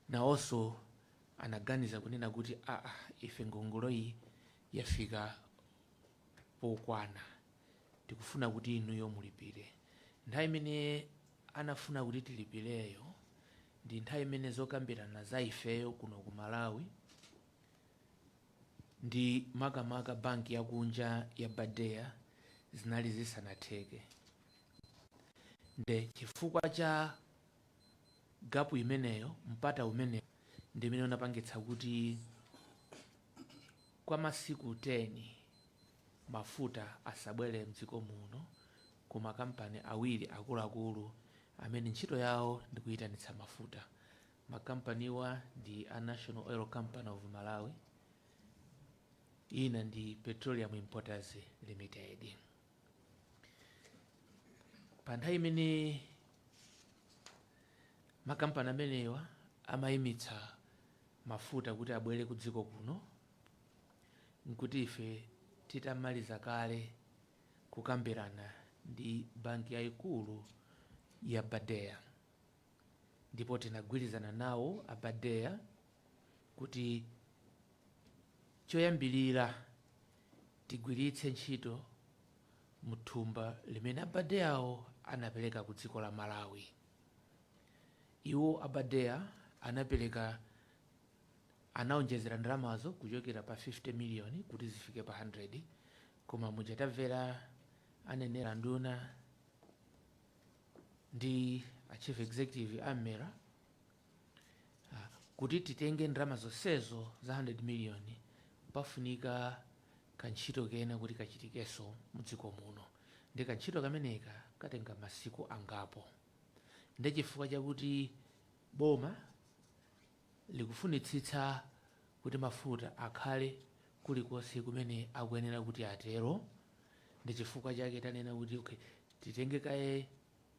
Speaker 8: nawonso anaganiza kunena kuti, aa, ife ngongole iyi yafika pokwana, tikufuna kuti inuyo mulipire. Nthawi imene anafuna kuti tilipireyo ndi nthawi imene zokambirana za ifeyo kuno ku Malawi ndi makamaka banki yakunja ya BADEA zinali zisanatheke. Nde chifukwa cha gap imeneyo, mpata umeneyo ndi imene unapangitsa kuti kwa masiku 10 mafuta asabwere mdziko muno ku makampani awiri akuluakulu amene ntchito yawo ndi kuyitanitsa mafuta. Makampaniwa ndi a National Oil Company of Malawi, ina ndi Petroleum Importers Limited. Pa nthawi imene makampani amenewa amayimitsa mafuta kuti abwere ku dziko kuno, nkuti ife titamaliza kale kukambirana ndi banki yayikulu ya BADEA, ndipo tinagwirizana nawo a BADEA kuti choyambirira tigwiritse ntchito mthumba limene a BADEAwo anapereka ku dziko la Malawi. Iwo a BADEA anapereka, anaonjezera ndalamazo kuchokera pa 50 miliyoni kuti zifike pa 100, koma muja tamvera anenera nduna ndi a chief executive a MERA, kuti titenge ndalama zonsezo za 100 miliyoni pafunika kantchito kena kuti kachitikenso mdziko muno, ndi kantchito kameneka katenga masiku angapo. Ndi chifukwa chakuti boma likufunitsitsa kuti mafuta akhale kulikonse kumene akuyenera kuti atero, ndi chifukwa chake tanena kuti okay, titenge kaye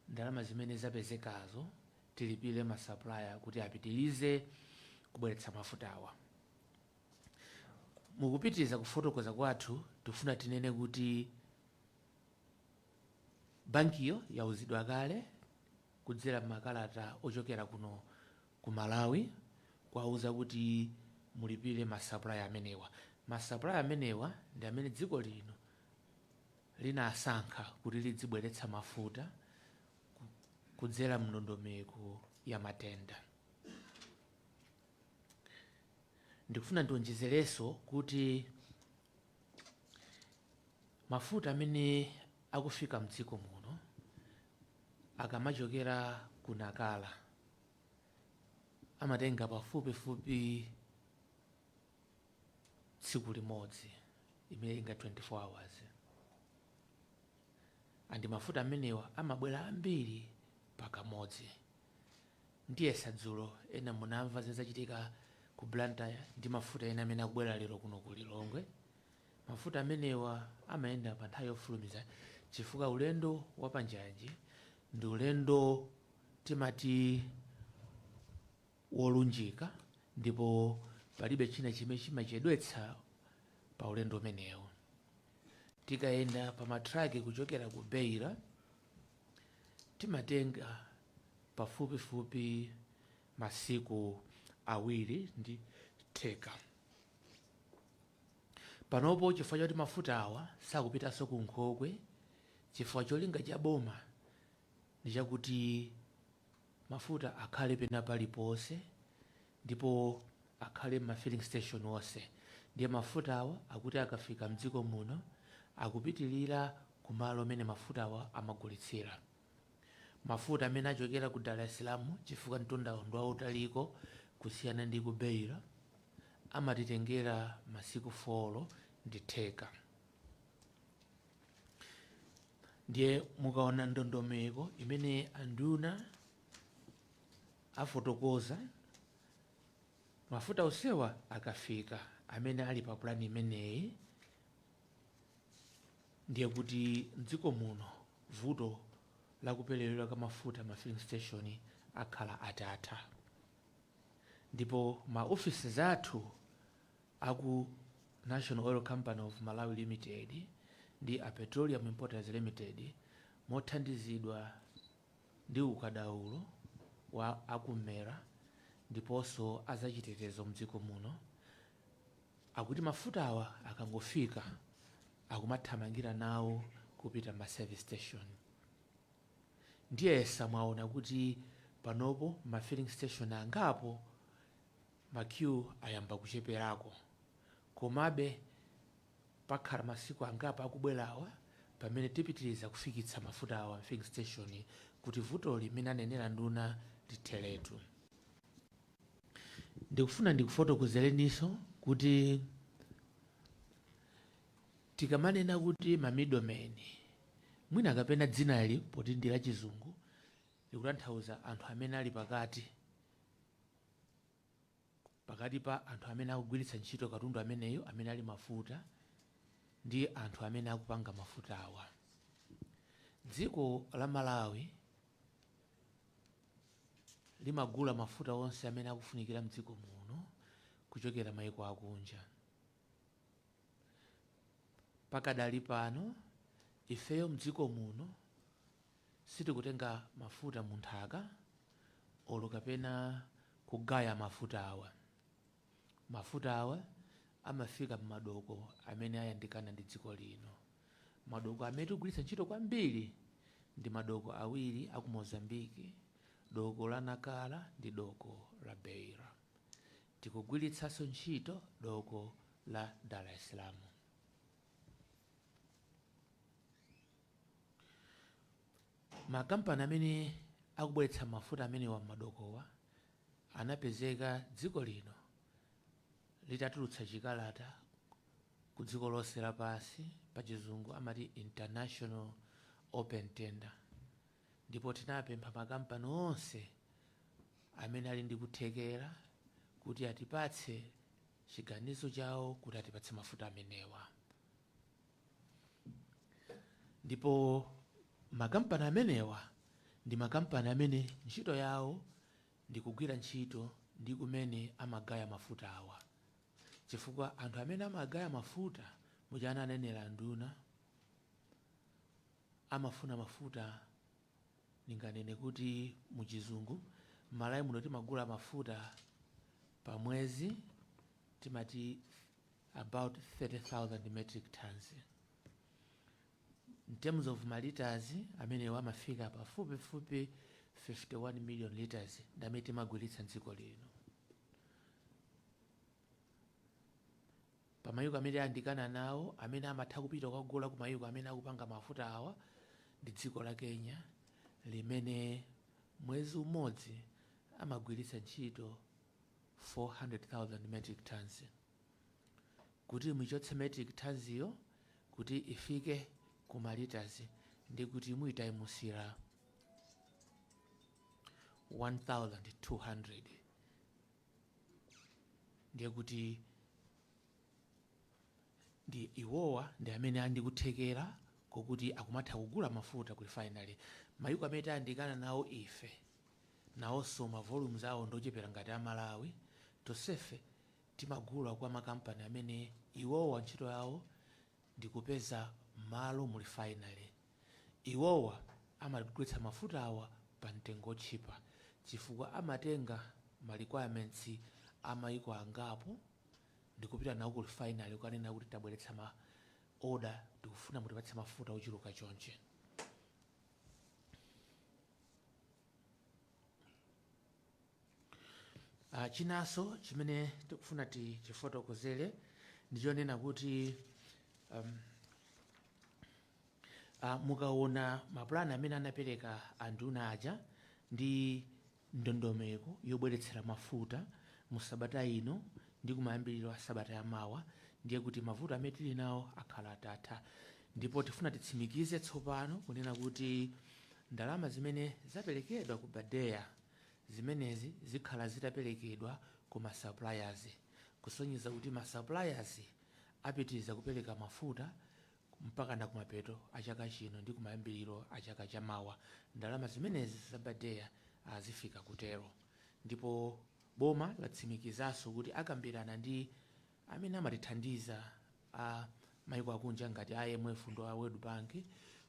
Speaker 8: ndalama zimene zapezekazo tilipire ma supplier kuti apitirize kubweretsa mafutawa. Mukupitiriza kufotokoza kwathu, tifuna tinene kuti bankiyo yauzidwa kale kudzera makalata ochokera kuno ku Malawi kuwauza kuti mulipire ma supplier amenewa. Ma supplier amenewa ndi amene dziko lino linasankha kuti lidzibweretsa mafuta kudzera mndondomeko ya matenda. Ndikufuna ndionjezerenso kuti mafuta amene akufika mdziko muno akamachokera ku Nakala amatenga pafupifupi tsiku limodzi, imene inga 24 hours, and mafuta amenewa amabwera ambiri pakamodzi. Ndiyesa dzulo ena munamva zinachitika ku Blantyre ndi mafuta ena amene akubwera lero kuno ku Lilongwe. Mafuta amenewa amayenda pa nthawi yofulumiza. Chifukwa ulendo wapanjanji ndi ulendo timati wolunjika, ndipo palibe china chimene chimachedwetsa pa ulendo umenewu. Tikayenda pa matraki kuchokera ku Beira, timatenga pafupifupi masiku 2.5. Panopo, chifukwa choti mafuta awa sakupitanso ku nkhokwe, chifukwa cholinga cha boma ndi chakuti mafuta akhale pena paliponse ndipo akhale ma filling station onse, ndiye mafuta awa akuti akafika mdziko muno akupitilira kumalo amene mafuta awa amagulitsira. Mafuta amene achokera ku Dar es Salaam, chifukwa mtundawo ndi wautaliko kusiyana ndi ku Beira, amatitengera masiku 4.5. Ndiye mukaona ndondomeko imene anduna afotokoza, mafuta onsewa akafika amene ali pa pulani imeneyi, ndiye kuti mdziko muno vuto lakuperewera kwa mafuta ma filling station akhala atatha. Ndipo ma offices athu aku National Oil Company of Malawi Limited ndi a Petroleum Importers Limited, mothandizidwa ndi ukadaulo wa aku MERA ndiponso azachitetezo mdziko muno, akuti mafuta awa akangofika akumathamangira nawo kupita ma service station. Ndiyesa mwaona kuti panopo ma filling station angapo ma queue ayamba kucheperako. Komabe pakhala masiku angapo akubwerawa pamene tipitiriza kufikitsa mafuta awa filling station kuti vuto limene anenera nduna litheretu. Ndikufuna ndikufotokozereninso kuti tikamanena kuti ma middlemen, mwina kapena dzinali poti ndi la Chizungu likutanthauza anthu amene ali pakati pakati pa anthu amene akugwiritsa ntchito katundu ameneyo amene ali mafuta ndi anthu amene akupanga mafuta awa. Dziko la Malawi limagula mafuta onse amene akufunikira mdziko muno kuchokera maiko akunja. Pakadali pano ifeyo mdziko muno sitikutenga mafuta munthaka olo kapena kugaya mafuta awa. Mafuta awa amafika m'madoko amene ayandikana ndi dziko lino. Madoko amene tikugwiritsa ntchito kwambiri ndi madoko awiri aku Mozambiki, doko la Nakala ndi doko la Beira. Tikugwiritsanso ntchito doko la Dar es Salaam. Makampani amene akubweretsa mafuta amenewa m'madokowa anapezeka dziko lino litatulutsa chikalata ku dziko lonse lapansi, pa Chizungu amati international open tender, ndipo tinapempha makampani onse amene ali ndi kuthekera kuti atipatse chiganizo chawo kuti atipatse mafuta amenewa. Ndipo makampani amenewa ndi makampani amene ntchito yawo ndi kugwira ntchito ndi kumene amagaya mafuta awa, chifukwa anthu amene amagaya mafuta, muja ananenera nduna, amafuna mafuta. Ndinganene kuti muchizungu, Malawi muno timagula mafuta pa mwezi timati about 30,000 metric tons. In terms of maliters, amenewo amafika pafupifupi 51 million liters, ndi amene timagwiritsa mdziko lino. Pamayiko amene ayandikana nawo amene amatha kupita kukagula ku mayiko amene akupanga mafuta awa ndi dziko la Kenya, limene mwezi umodzi amagwiritsa ntchito 400,000 metric tons. Kuti muchotse metric tons iyo kuti ifike ku maliters, ndi kuti muyitayimusira 1200. Ndiye kuti ndi iwowa ndi amene ali ndi kuthekera. Kokuti akumatha kugula mafuta ku refinery. Mayiko amene tayandikana nawo ife nawonso ma volumes awo ndochepera ngati amalawi. Tonsefe timagula kwa makampani amene iwowa ntchito yawo ndikupeza malo mu refinery. Iwowa amagulitsa mafuta awa pa mtengo otchipa chifukwa amatenga ma requirements a mayiko angapo ndikupita nawo ku refinery kukanena kuti tabweretsa ma order, tikufuna mutipatse mafuta ochuluka chonche. Chinanso chimene tikufuna tichifotokozere ndichonena kuti mukaona mapulani amene anapereka anduna aja ndi ndondomeko yobweretsera mafuta mu sabata ino ndi kumayambiriro a sabata yamawa, ndiye kuti mavuto amene tili nawo akhala atatha. Ndipo tifuna titsimikize tsopano kunena kuti ndalama zimene zaperekedwa ku BADEA zimenezi zikhala zitaperekedwa ku ma suppliers, kusonyeza kuti ma suppliers apitiriza kupereka mafuta mpaka na kumapeto a chaka chino ndi kumayambiriro a chaka chamawa. Ndalama zimenezi za BADEA azifika kutero. Ndipo boma latsimikizanso kuti akambirana ndi amene amatithandiza a maiko akunja ngati IMF ndi a World Bank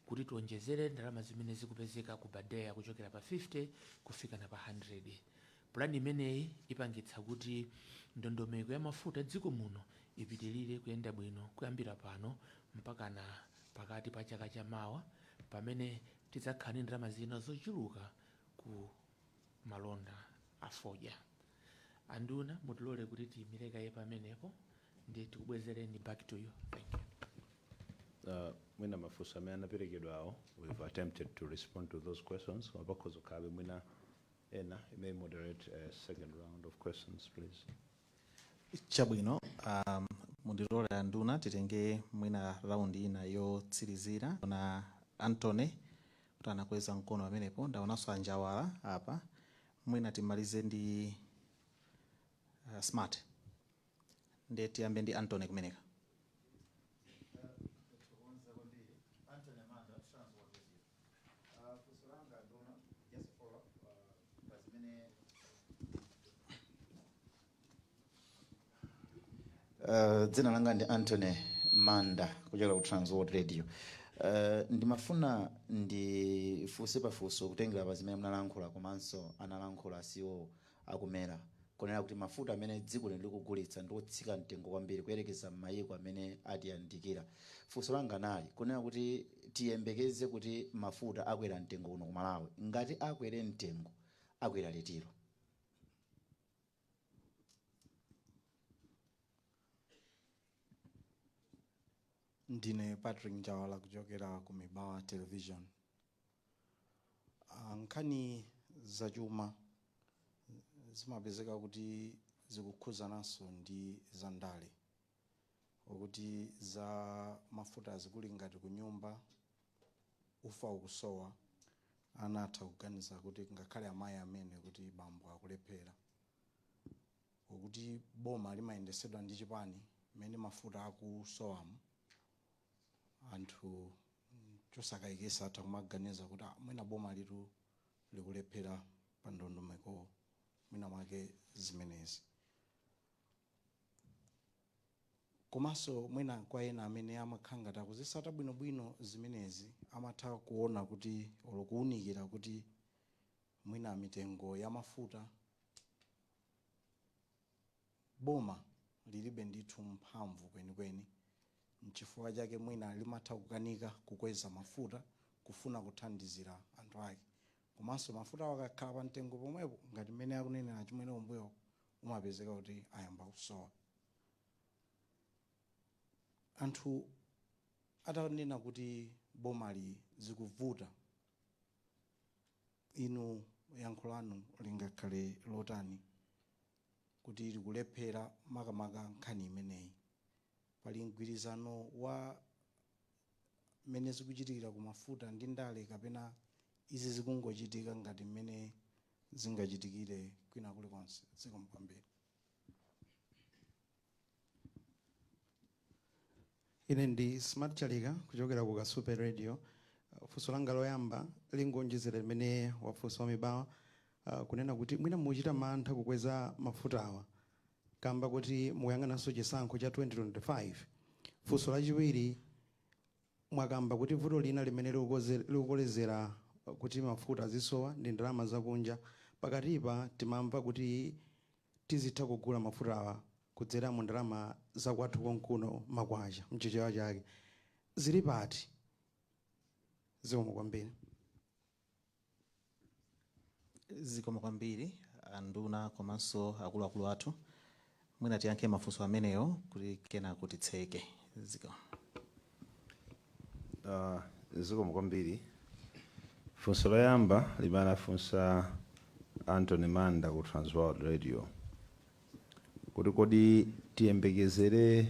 Speaker 8: kuti tionjezere ndalama zimene zikupezeka ku BADEA kuchokera pa 50 kufika na pa 100. Pulani imeneyi ipangitsa kuti ndondomeko ya mafuta dziko muno ipitirire kuyenda bwino kuyambira pano mpaka na pakati pa chaka chamawa, pamene tidzakhala ndi ndalama zina zochuluka ku malonda a fodya. Anduna, mutilole kuti tiyimire kaye pamenepo ndi tikubwezereni. Back to you, thank you.
Speaker 3: Mwina mafunso amene anaperekedwa awo, we've attempted to respond to those questions, koma pakhoza kukhalabe mwina ena. You may moderate a second round of questions, please.
Speaker 2: Chabwino, mundilole anduna titenge mwina round ina yotsirizira na Antony kuti anakweza mkono pamenepo. Ndaonanso anjawala apa. Mwina timalize ndi Smart. Ndiye tiyambe ndi Antony kumeneka.
Speaker 9: Tathokoza kwambiri. Anthony Amanda, Transworld Radio. Funso langa nduna, just a follow up pa zimene dzina langa ndi Anthony Manda kuchokera ku Transworld Radio. Ndimafuna ndifunse pafunso kutengera pa zimene munalankhula komanso analankhula CEO akumera, kunena kuti mafuta amene dziko lino likugulitsa ndi otsika mtengo kwambiri kuyerekeza m'mayiko amene atiyandikira. Funso langa nali kunena kuti tiyembekeze kuti mafuta akwera mtengo kuno ku Malawi? Ngati akwere mtengo, akwera litiro?
Speaker 10: Ndine Patrick Njawala kuchokera ku Mibawa Television. Nkhani zachuma zimapezeka kuti zikukhuzananso ndi zandale, okuti za mafuta zikuli ngati kunyumba ufa ukusowa, anatha kuganiza kuti ngakhale amayi amene kuti bambo akulephera, okuti boma limayendesedwa ndi chipani. Mmene mafuta akusowamo, anthu chosakayikisa atha kumaganiza kuti ah, mwina boma litu likulephera pa ndondomeko mwina mwake zimenezi. Komanso mwina kwa ena amene amakhala ngati akuzisata bwinobwino zimenezi, amatha kuona kuti olo kuwunikira kuti mwina mitengo ya mafuta boma lilibe ndithu mphamvu kwenikweni, nchifukwa chake mwina limatha kukanika kukweza mafuta kufuna kuthandizira anthu ake. Komanso mafuta akakhala pa mtengo pomwepo ngati mmene akunenera chimwene kumbuyo, umapezeka kuti ayamba kusowa. Anthu atanena kuti bomali zikuvuta, inu yankho lanu lingakhale lotani kuti likulephera makamaka nkhani imeneyi? Pali mgwirizano wa mmene zikuchitikira ku mafuta ndi ndale, kapena izi zikungochitika ngati mmene zingachitikire kwina kulikonse? Zikomo kwambiri.
Speaker 11: Ine ndi Smart Chalika kuchokera ku Kasupe Radio. Funso langa loyamba lingonjezera limene wafunsa wamibawa, kunena kuti mwina muchita mantha kukweza mafutawa kamba kuti mukuyang'ananso chisankho cha 2025. Funso lachiwiri, mwakamba kuti vuto lina limene likukolezera kuti mafuta azisowa ndi ndalama zakunja. Pakatipa timamva kuti tizitha kugula mafutawa kudzera mu ndalama zakwathu konkuno, makwacha mchichewa chake. Zili pati? Zikomo kwambiri.
Speaker 2: Zikomo kwambiri, anduna komanso akuluakulu athu. Mwina tiyankhe mafunso amenewo kuti kenako titseke. Zikomo.
Speaker 3: Zikomo kwambiri. Funso loyamba limene anafunsa Anthony Manda ku Transworld Radio, kuti kodi tiyembekezere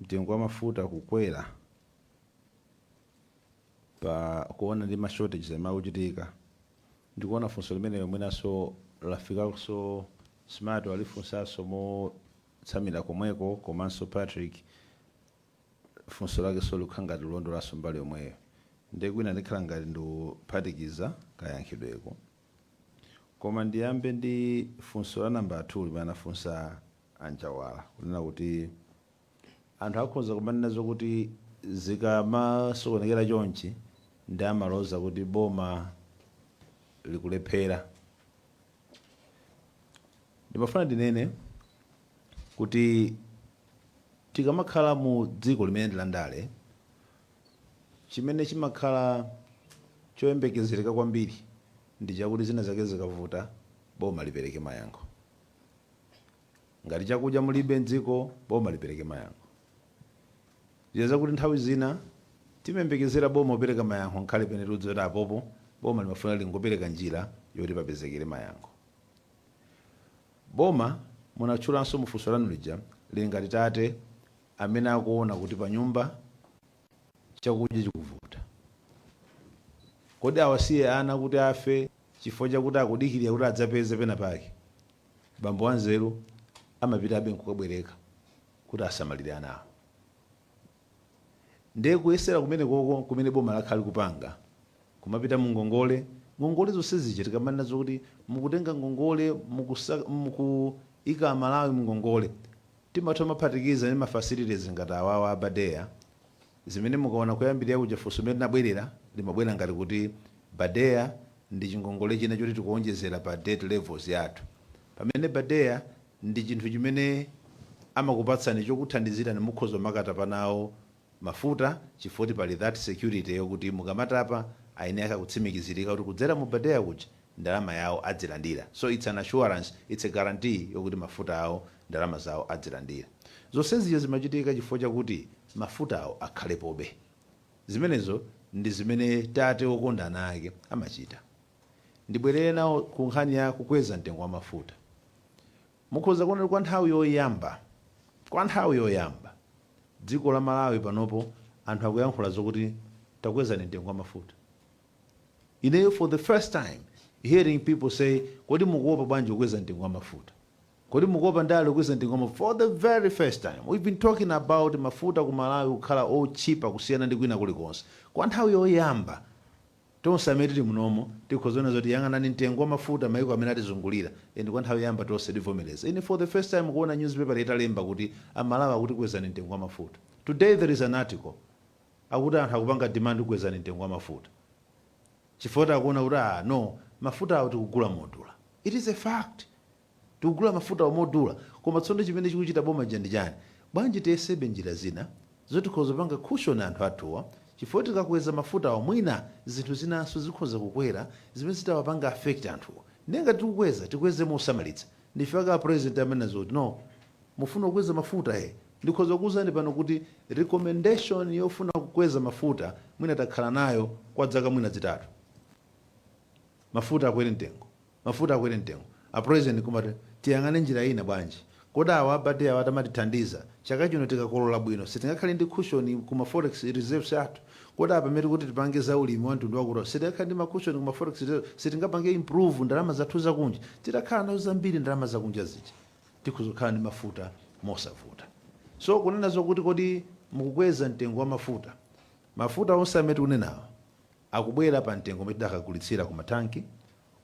Speaker 3: mtengo wa mafuta kukwera pa kuona ndi ma shortages amene akuchitika? Ndikuona funso limeneyo mwinanso lafikanso Smart walifunsanso motsamira komweko, komanso Patrick funso lake so likukhala ngati lilondolanso mbali yomweyo. Ndiye kwina ndikhala ngati ndikuphatikiza kayankhidweko, koma ndiyambe ndi funso la namba 2 limene anafunsa Anjawala, kunena kuti anthu akhoza kumanena zokuti zikamasokonekera chonchi ndi amaloza kuti boma likulephera. Ndimafuna ndinene kuti tikamakhala mu dziko limene ndi landale, chimene chimakhala choyembekezereka kwambiri ndi chakuti zina zake zikavuta, boma lipereke mayankho. Ngati chakudya mulibe mdziko, boma lipereke mayankho. Zina zakuti nthawi zina timayembekezera boma kupereka mayankho, nkhale pene tikudziwa kuti apopo boma limafuna lingopereka njira yoti papezekere mayankho. Boma, munatchulanso mufunso lanu lija, lili ngati tate amene akuona kuti pa nyumba chakudya chikuvuta. Kodi awasiye ana kuti afe chifukwa chakuti akudikirira kuti adzapeze pena pake? Bambo wanzeru amapitabe nkukabwereka kuti asamalire ana awo. Ndiye kuyesera kumene koko kumene boma lakhala likupanga, kumapita mu ngongole. Ngongole zonse zija tikamanena zokuti mukutenga ngongole, mukuika Malawi mu ngongole, timatha kumaphatikiza ndi ma facilities ngati awawa a BADEA, zimene mukaona kuyambirira kuja funso limene linabwerera limabwera ngati kuti BADEA ndi chingongole china choti tikuonjezera pa debt levels yathu, pamene BADEA ndi chinthu chimene amakupatsani chokuthandizirani mukhoza makatapa nawo mafuta, chifukwa pali that security yokuti mukamatapa aine akakutsimikizirika kuti kudzera mu BADEA kuja ndalama yawo adzilandira. So it's an assurance, it's a guarantee yokuti mafuta awo, ndalama zawo adzilandira. Zonsezi zimachitika chifukwa chakuti mafuta awo akhalepobe. Zimenezo ndi zimene tate wokonda ana ake amachita. Ndibwerere nawo ku nkhani ya kukweza mtengo wa mafuta. Mukhoza kuona kuti kwa nthawi yoyamba dziko la Malawi panopo anthu akuyankhula zokuti takwezani mtengo wa mafuta. Ineyo, for the first time hearing people say, "Kodi mukuopa bwanji kukweza mtengo wa mafuta? Kodi mukuopa ndale kukweza mtengo wa mafuta?" For the very first time. We've been talking about mafuta ku Malawi kukhala ochipa kusiyana ndi kwina kulikonse. Kwa nthawi yoyamba tonse amene tili munomo tikhozaona zoti yang'anani mtengo wa mafuta maiko amene atizungulira, and kwa nthawi yoyamba tonse tivomereza. Ine for the first time kuona newspaper italemba kuti Amalawi akuti kwezani mtengo wa mafuta. Today there is an article akuti anthu akupanga demand kukwezani mtengo wa mafuta, chifukwa akuona kuti, ah no, mafuta awo tikugula modula. It is a fact, tikugula mafuta awo modula. Koma tsono chimene chikuchita boma ja ndi chani? Bwanji tiyesebe njira zina zoti tikhoza kupanga cushion anthu athuwa, chifukwa tikakweza mafuta awo mwina zinthu zinanso zikhoza kukwera zimene zitawapanga affect anthuwo. Nenga tikukweza, tikweze mosamalitsa. Ndife aka president amene zoti no, mufuna kukweza mafuta he. Ndikhoza kuwuzani pano kuti recommendation yofuna kukweza mafuta mwina takhala nayo kwa zaka mwina 3. Mafuta akwere mtengo, mafuta akwere mtengo, a president kumati tiyang'ane njira ina. Bwanji kodi awa abade awa atamatithandiza chaka chino tikakolola bwino, sitingakhale ndi cushion kuma forex reserves athu? Kodi apa pamene kuti tipange za ulimi wa mtundu wakuti, sitingakhale ndi ma cushion kuma forex reserves? Sitingapange improve ndalama zathu zakunja? Titakhala nazo zambiri ndalama zakunja zija, tikhoza kukhala ndi mafuta mosavuta. So kunena zokuti kodi Mukukweza mtengo wa mafuta, mafuta onse amene tikunenawo akubwera pa mtengo umene tidakagulitsira ku matanki,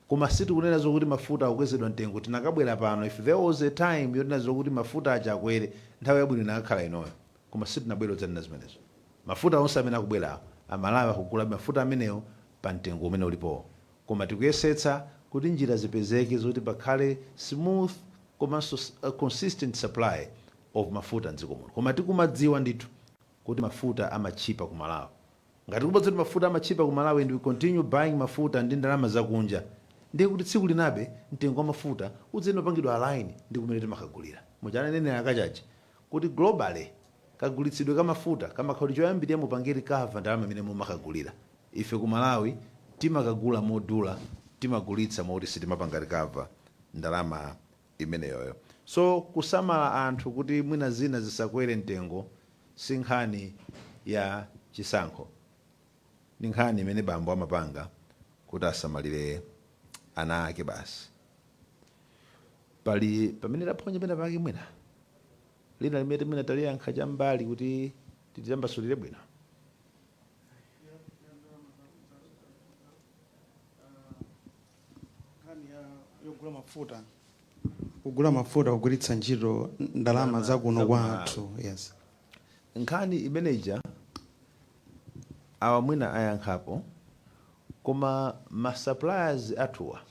Speaker 3: koma sitikunena zokuti mafuta akukwezedwa mtengo. Tinakabwera pano. If there was a time yotina zokuti mafuta aja akwere, nthawi yabwino inakakhala inoyo, koma sitinabwera kudzanena zimenezo. Mafuta onse amene akubwerawo, Amalawi akugula mafuta amenewo pa mtengo umene ulipowo, koma tikuyesetsa kuti njira zipezeke zoti pakhale smooth komanso consistent supply of mafuta mdziko muno. Koma tikumadziwa ndithu kuti mafuta amatchipa ku Malawi. Ngati kubodza kuti mafuta amatchipa ku Malawi and we continue buying mafuta ndi ndalama zakunja, ndiye kuti tsiku linabe mtengo wa mafuta udzene upangidwa align ndi kumene timakagulira. Muchanenenera akachaji kuti globally kagulitsidwe ka mafuta kamakhala kuti choyambirira mupange recover ndalama imene mumakagulira. Ife ku Malawi timakagula modula, timagulitsa moti sitimapanga recover ndalama imeneyoyo. So kusamala anthu kuti mwina zina zisakwere mtengo si nkhani ya chisankho, ndi nkhani imene bambo amapanga kuti asamalire ana ake basi. Pali pamene taphonya pena pake, mwina lina limene mwina taliyankha cham'mbali kuti tititambasulire bwino?
Speaker 11: Nkhani ya yogula mafuta, kugula mafuta kugwiritsa ntchito ndalama zakuno
Speaker 3: zaku
Speaker 11: kwathu, yes.
Speaker 3: Nkhani imeneja awa mwina ayankhapo, koma ma suppliers athuwa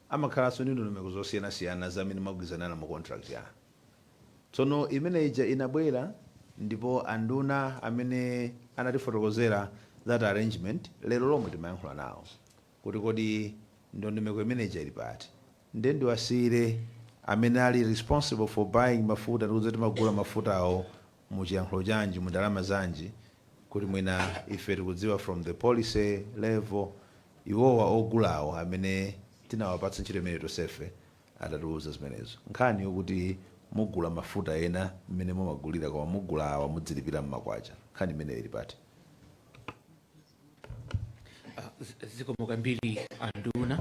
Speaker 3: amakhalanso ndi ndondomeko zosiyanasiyana zamene mwagwirizanana mu contract yanu. Tsono imeneja inabwera ndipo anduna amene anatifotokozera that arrangement, lero lomwe timayankhula nawo kuti kodi ndondomeko imeneja ili pati. Nde ndiwasiyire amene ali responsible for buying mafuta ndikuti timagula mafutawo mu chiyankhulo chanji, mu ndalama zanji, kuti mwina ife tikudziwa from the policy level, iwowa ogulawo amene tinawapatsa ntchito imene tonsefe atatiuza zimenezo. Nkhani yokuti mugula mafuta ena mmene mumagulira, koma mugula awa mudzilipira mmakwacha, nkhani imeneyo ili pati?
Speaker 8: Zikomo kwambiri, anduna.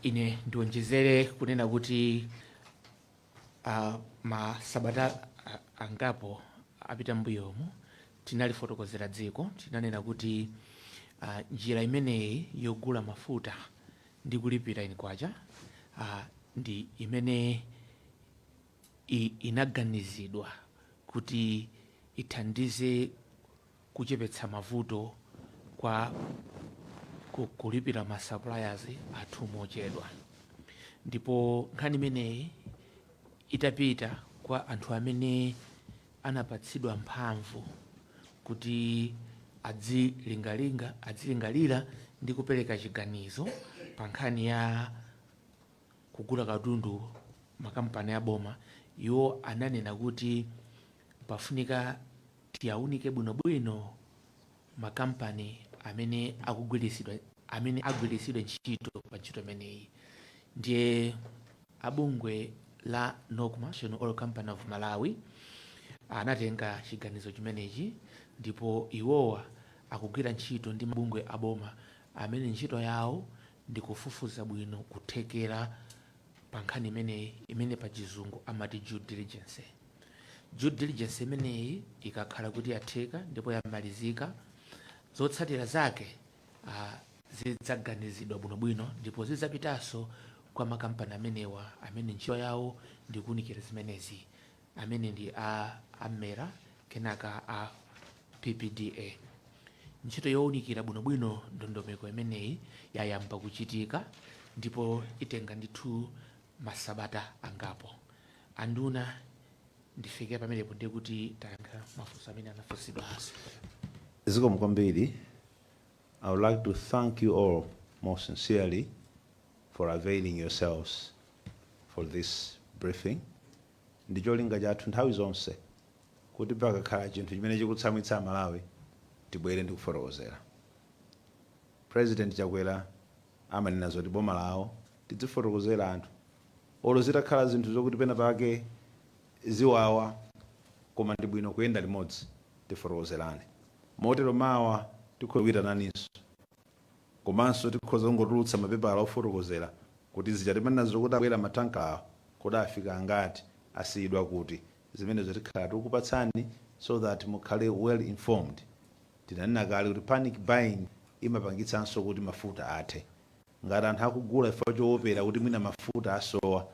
Speaker 8: Ine ndionjezere kunena kuti masabata angapo apita mbuyomu tinalifotokozera dziko, tinanena kuti njira imeneyi yogula mafuta ndi kulipira in kwacha ndi imene inaganizidwa kuti ithandize kuchepetsa mavuto kwa kulipira ma suppliers athu mochedwa. Ndipo nkhani imeneyi itapita kwa anthu amene anapatsidwa mphamvu kuti adzilingalira ndi kupereka chiganizo pa nkhani ya kugula katundu makampani aboma, iwo ananena kuti pafunika tiyaunike bwinobwino makampani amene akugwiritsidwa, amene agwiritsidwe ntchito pa ntchito imeneyi. Ndiye abungwe la NOCMA, National Oil Company of Malawi, anatenga chiganizo chimenechi, ndipo iwowa akugwira ntchito ndi mabungwe aboma amene ntchito yawo ndi kufufuza bwino kuthekera pa nkhani imeneyi, imene pa Chizungu amati due diligence. Due diligence imeneyi ikakhala kuti yatheka ndipo yamalizika, zotsatira zake zidzaganizidwa bwinobwino ndipo zidzapitanso kwa makampani amenewa amene ntchito yawo ndi kuwunikira zimenezi, amene ndi a MERA kenaka a PPDA. Ntchito yowunikira bwinobwino ndondomeko imeneyi yayamba kuchitika ndipo itenga ndithu masabata angapo. Anduna, ndifike pamenepo, ndiye kuti tayankha mafunso amene anafunsidwanso.
Speaker 3: Zikomo kwambiri. I would like to thank you all most sincerely for availing yourselves for this briefing. Ndi cholinga chathu nthawi zonse kuti pakakhala chinthu chimene chikutsamwitsa Amalawi, tibwere ndi kufotokozera. President Chakwera amanena zoti boma lawo tidzifotokozera anthu, olo zitakhala zinthu zokuti pena pake ziwawa, koma ndi bwino kuyenda limodzi tifotokozerane. Motero mawa tikhoza kuyitananinso, komanso tikhoza kungotulutsa mapepala ofotokozera kuti zija timanena zokuti abwera matanka awa, kodi afika angati, asiyidwa kuti, zimenezo tikhala tikukupatsani. so that mukhale well informed. Tinanena kale kuti panic buying imapangitsanso kuti mafuta athe. Ngati anthu akugula chifukwa choopera kuti mwina mafuta asowa,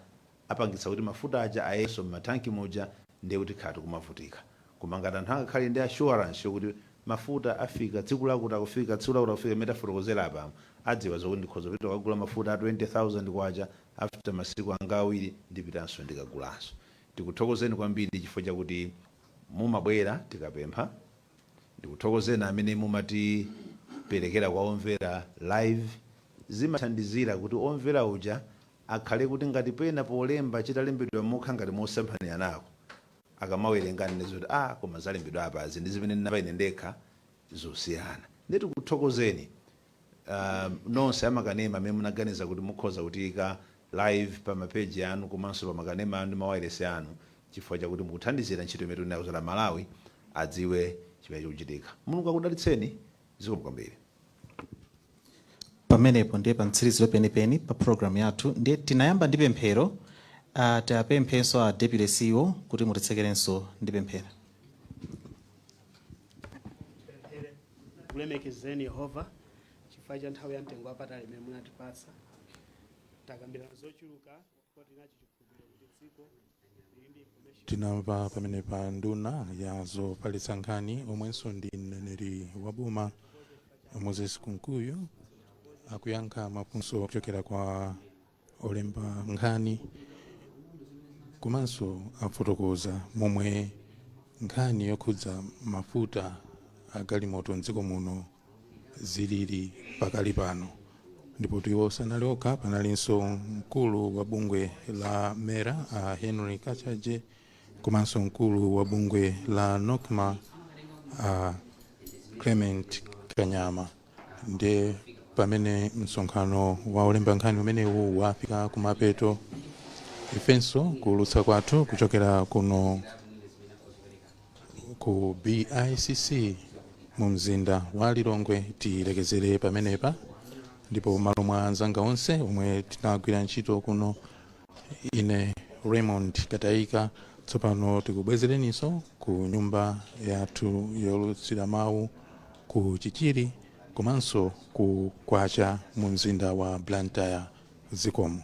Speaker 3: apangitsa kuti mafuta aja ayenso mmathanki muja, ndiye kuti khala tikumavutika. Koma ngati anthu angakhale ndi assurance yokuti mafuta afika tsiku lakuti, akufika tsiku lakuti, akufika imene tafotokozera apamo, adziwa zokuti ndikhoza kupita kukagula mafuta a 20,000 kwacha, after masiku anga 2 ndipitanso ndikagulanso. Tikuthokozeni kwambiri chifukwa chakuti mumabwera tikapempha. Ndikuthokozeni amene mumatiperekera kwa omvera live. Zimathandizira kuti omvera uja akhale kuti ngati pena polemba chitalembedwa mokha ngati mosemphanira nako, akamawerenga nene zoti, "Ah, koma zalembedwa apazi ndi zimene ndinapa ine ndekha zosiyana." Ndeti kuthokozeni nonse amakanema amene munaganiza kuti mukhoza kutiyika live pa mapeji anu komanso pa makanema anu ndi mawayilesi anu, chifukwa chakuti mukuthandizira ntchito imene tinakuza Malawi adziwe chimene chikuchitika. Mulungu akudalitseni. Zikomo kwambiri.
Speaker 2: Pamenepo ndiye pa mtsiriziro penipeni pa program yathu. Ndiye tinayamba ndi pemphero. Tiapemphenso a Deputy CEO kuti mutitsekerenso ndi pemphero.
Speaker 5: Kulemekezeni Yehova chifukwa cha nthawi ya mtengo wapatali imene munatipatsa. Takambirana zochuluka ndipo tinacho chikhulupiriro kuti dziko lili ndi information.
Speaker 1: Tinamva pamenepa nduna ya zofalitsa nkhani omwenso ndi mneneri wa boma, Moses Kunkuyu, akuyankha mafunso kuchokera kwa olemba nkhani, komanso afotokoza momwe nkhani yokhudza mafuta a galimoto mdziko muno zilili pakali pano. Ndipo iwo sanali okha, panalinso mkulu wa bungwe la MERA, a Henry Kachaje, komanso mkulu wa bungwe la NOCMA, a Clement Kanyama. Ndiye pamene msonkhano wa olemba nkhani umenewu wafika kumapeto, ifenso kuulutsa kwathu kuchokera kuno ku BICC mu mzinda wa Lilongwe tilekezere pamenepa. Ndipo malo mwa anzanga onse omwe tinagwira ntchito kuno, ine Raymond Kataika, tsopano tikubwezereninso ku nyumba yathu yolutsira mawu ku Chichiri komanso ku Kwacha mu mzinda wa Blantyre. Zikomo.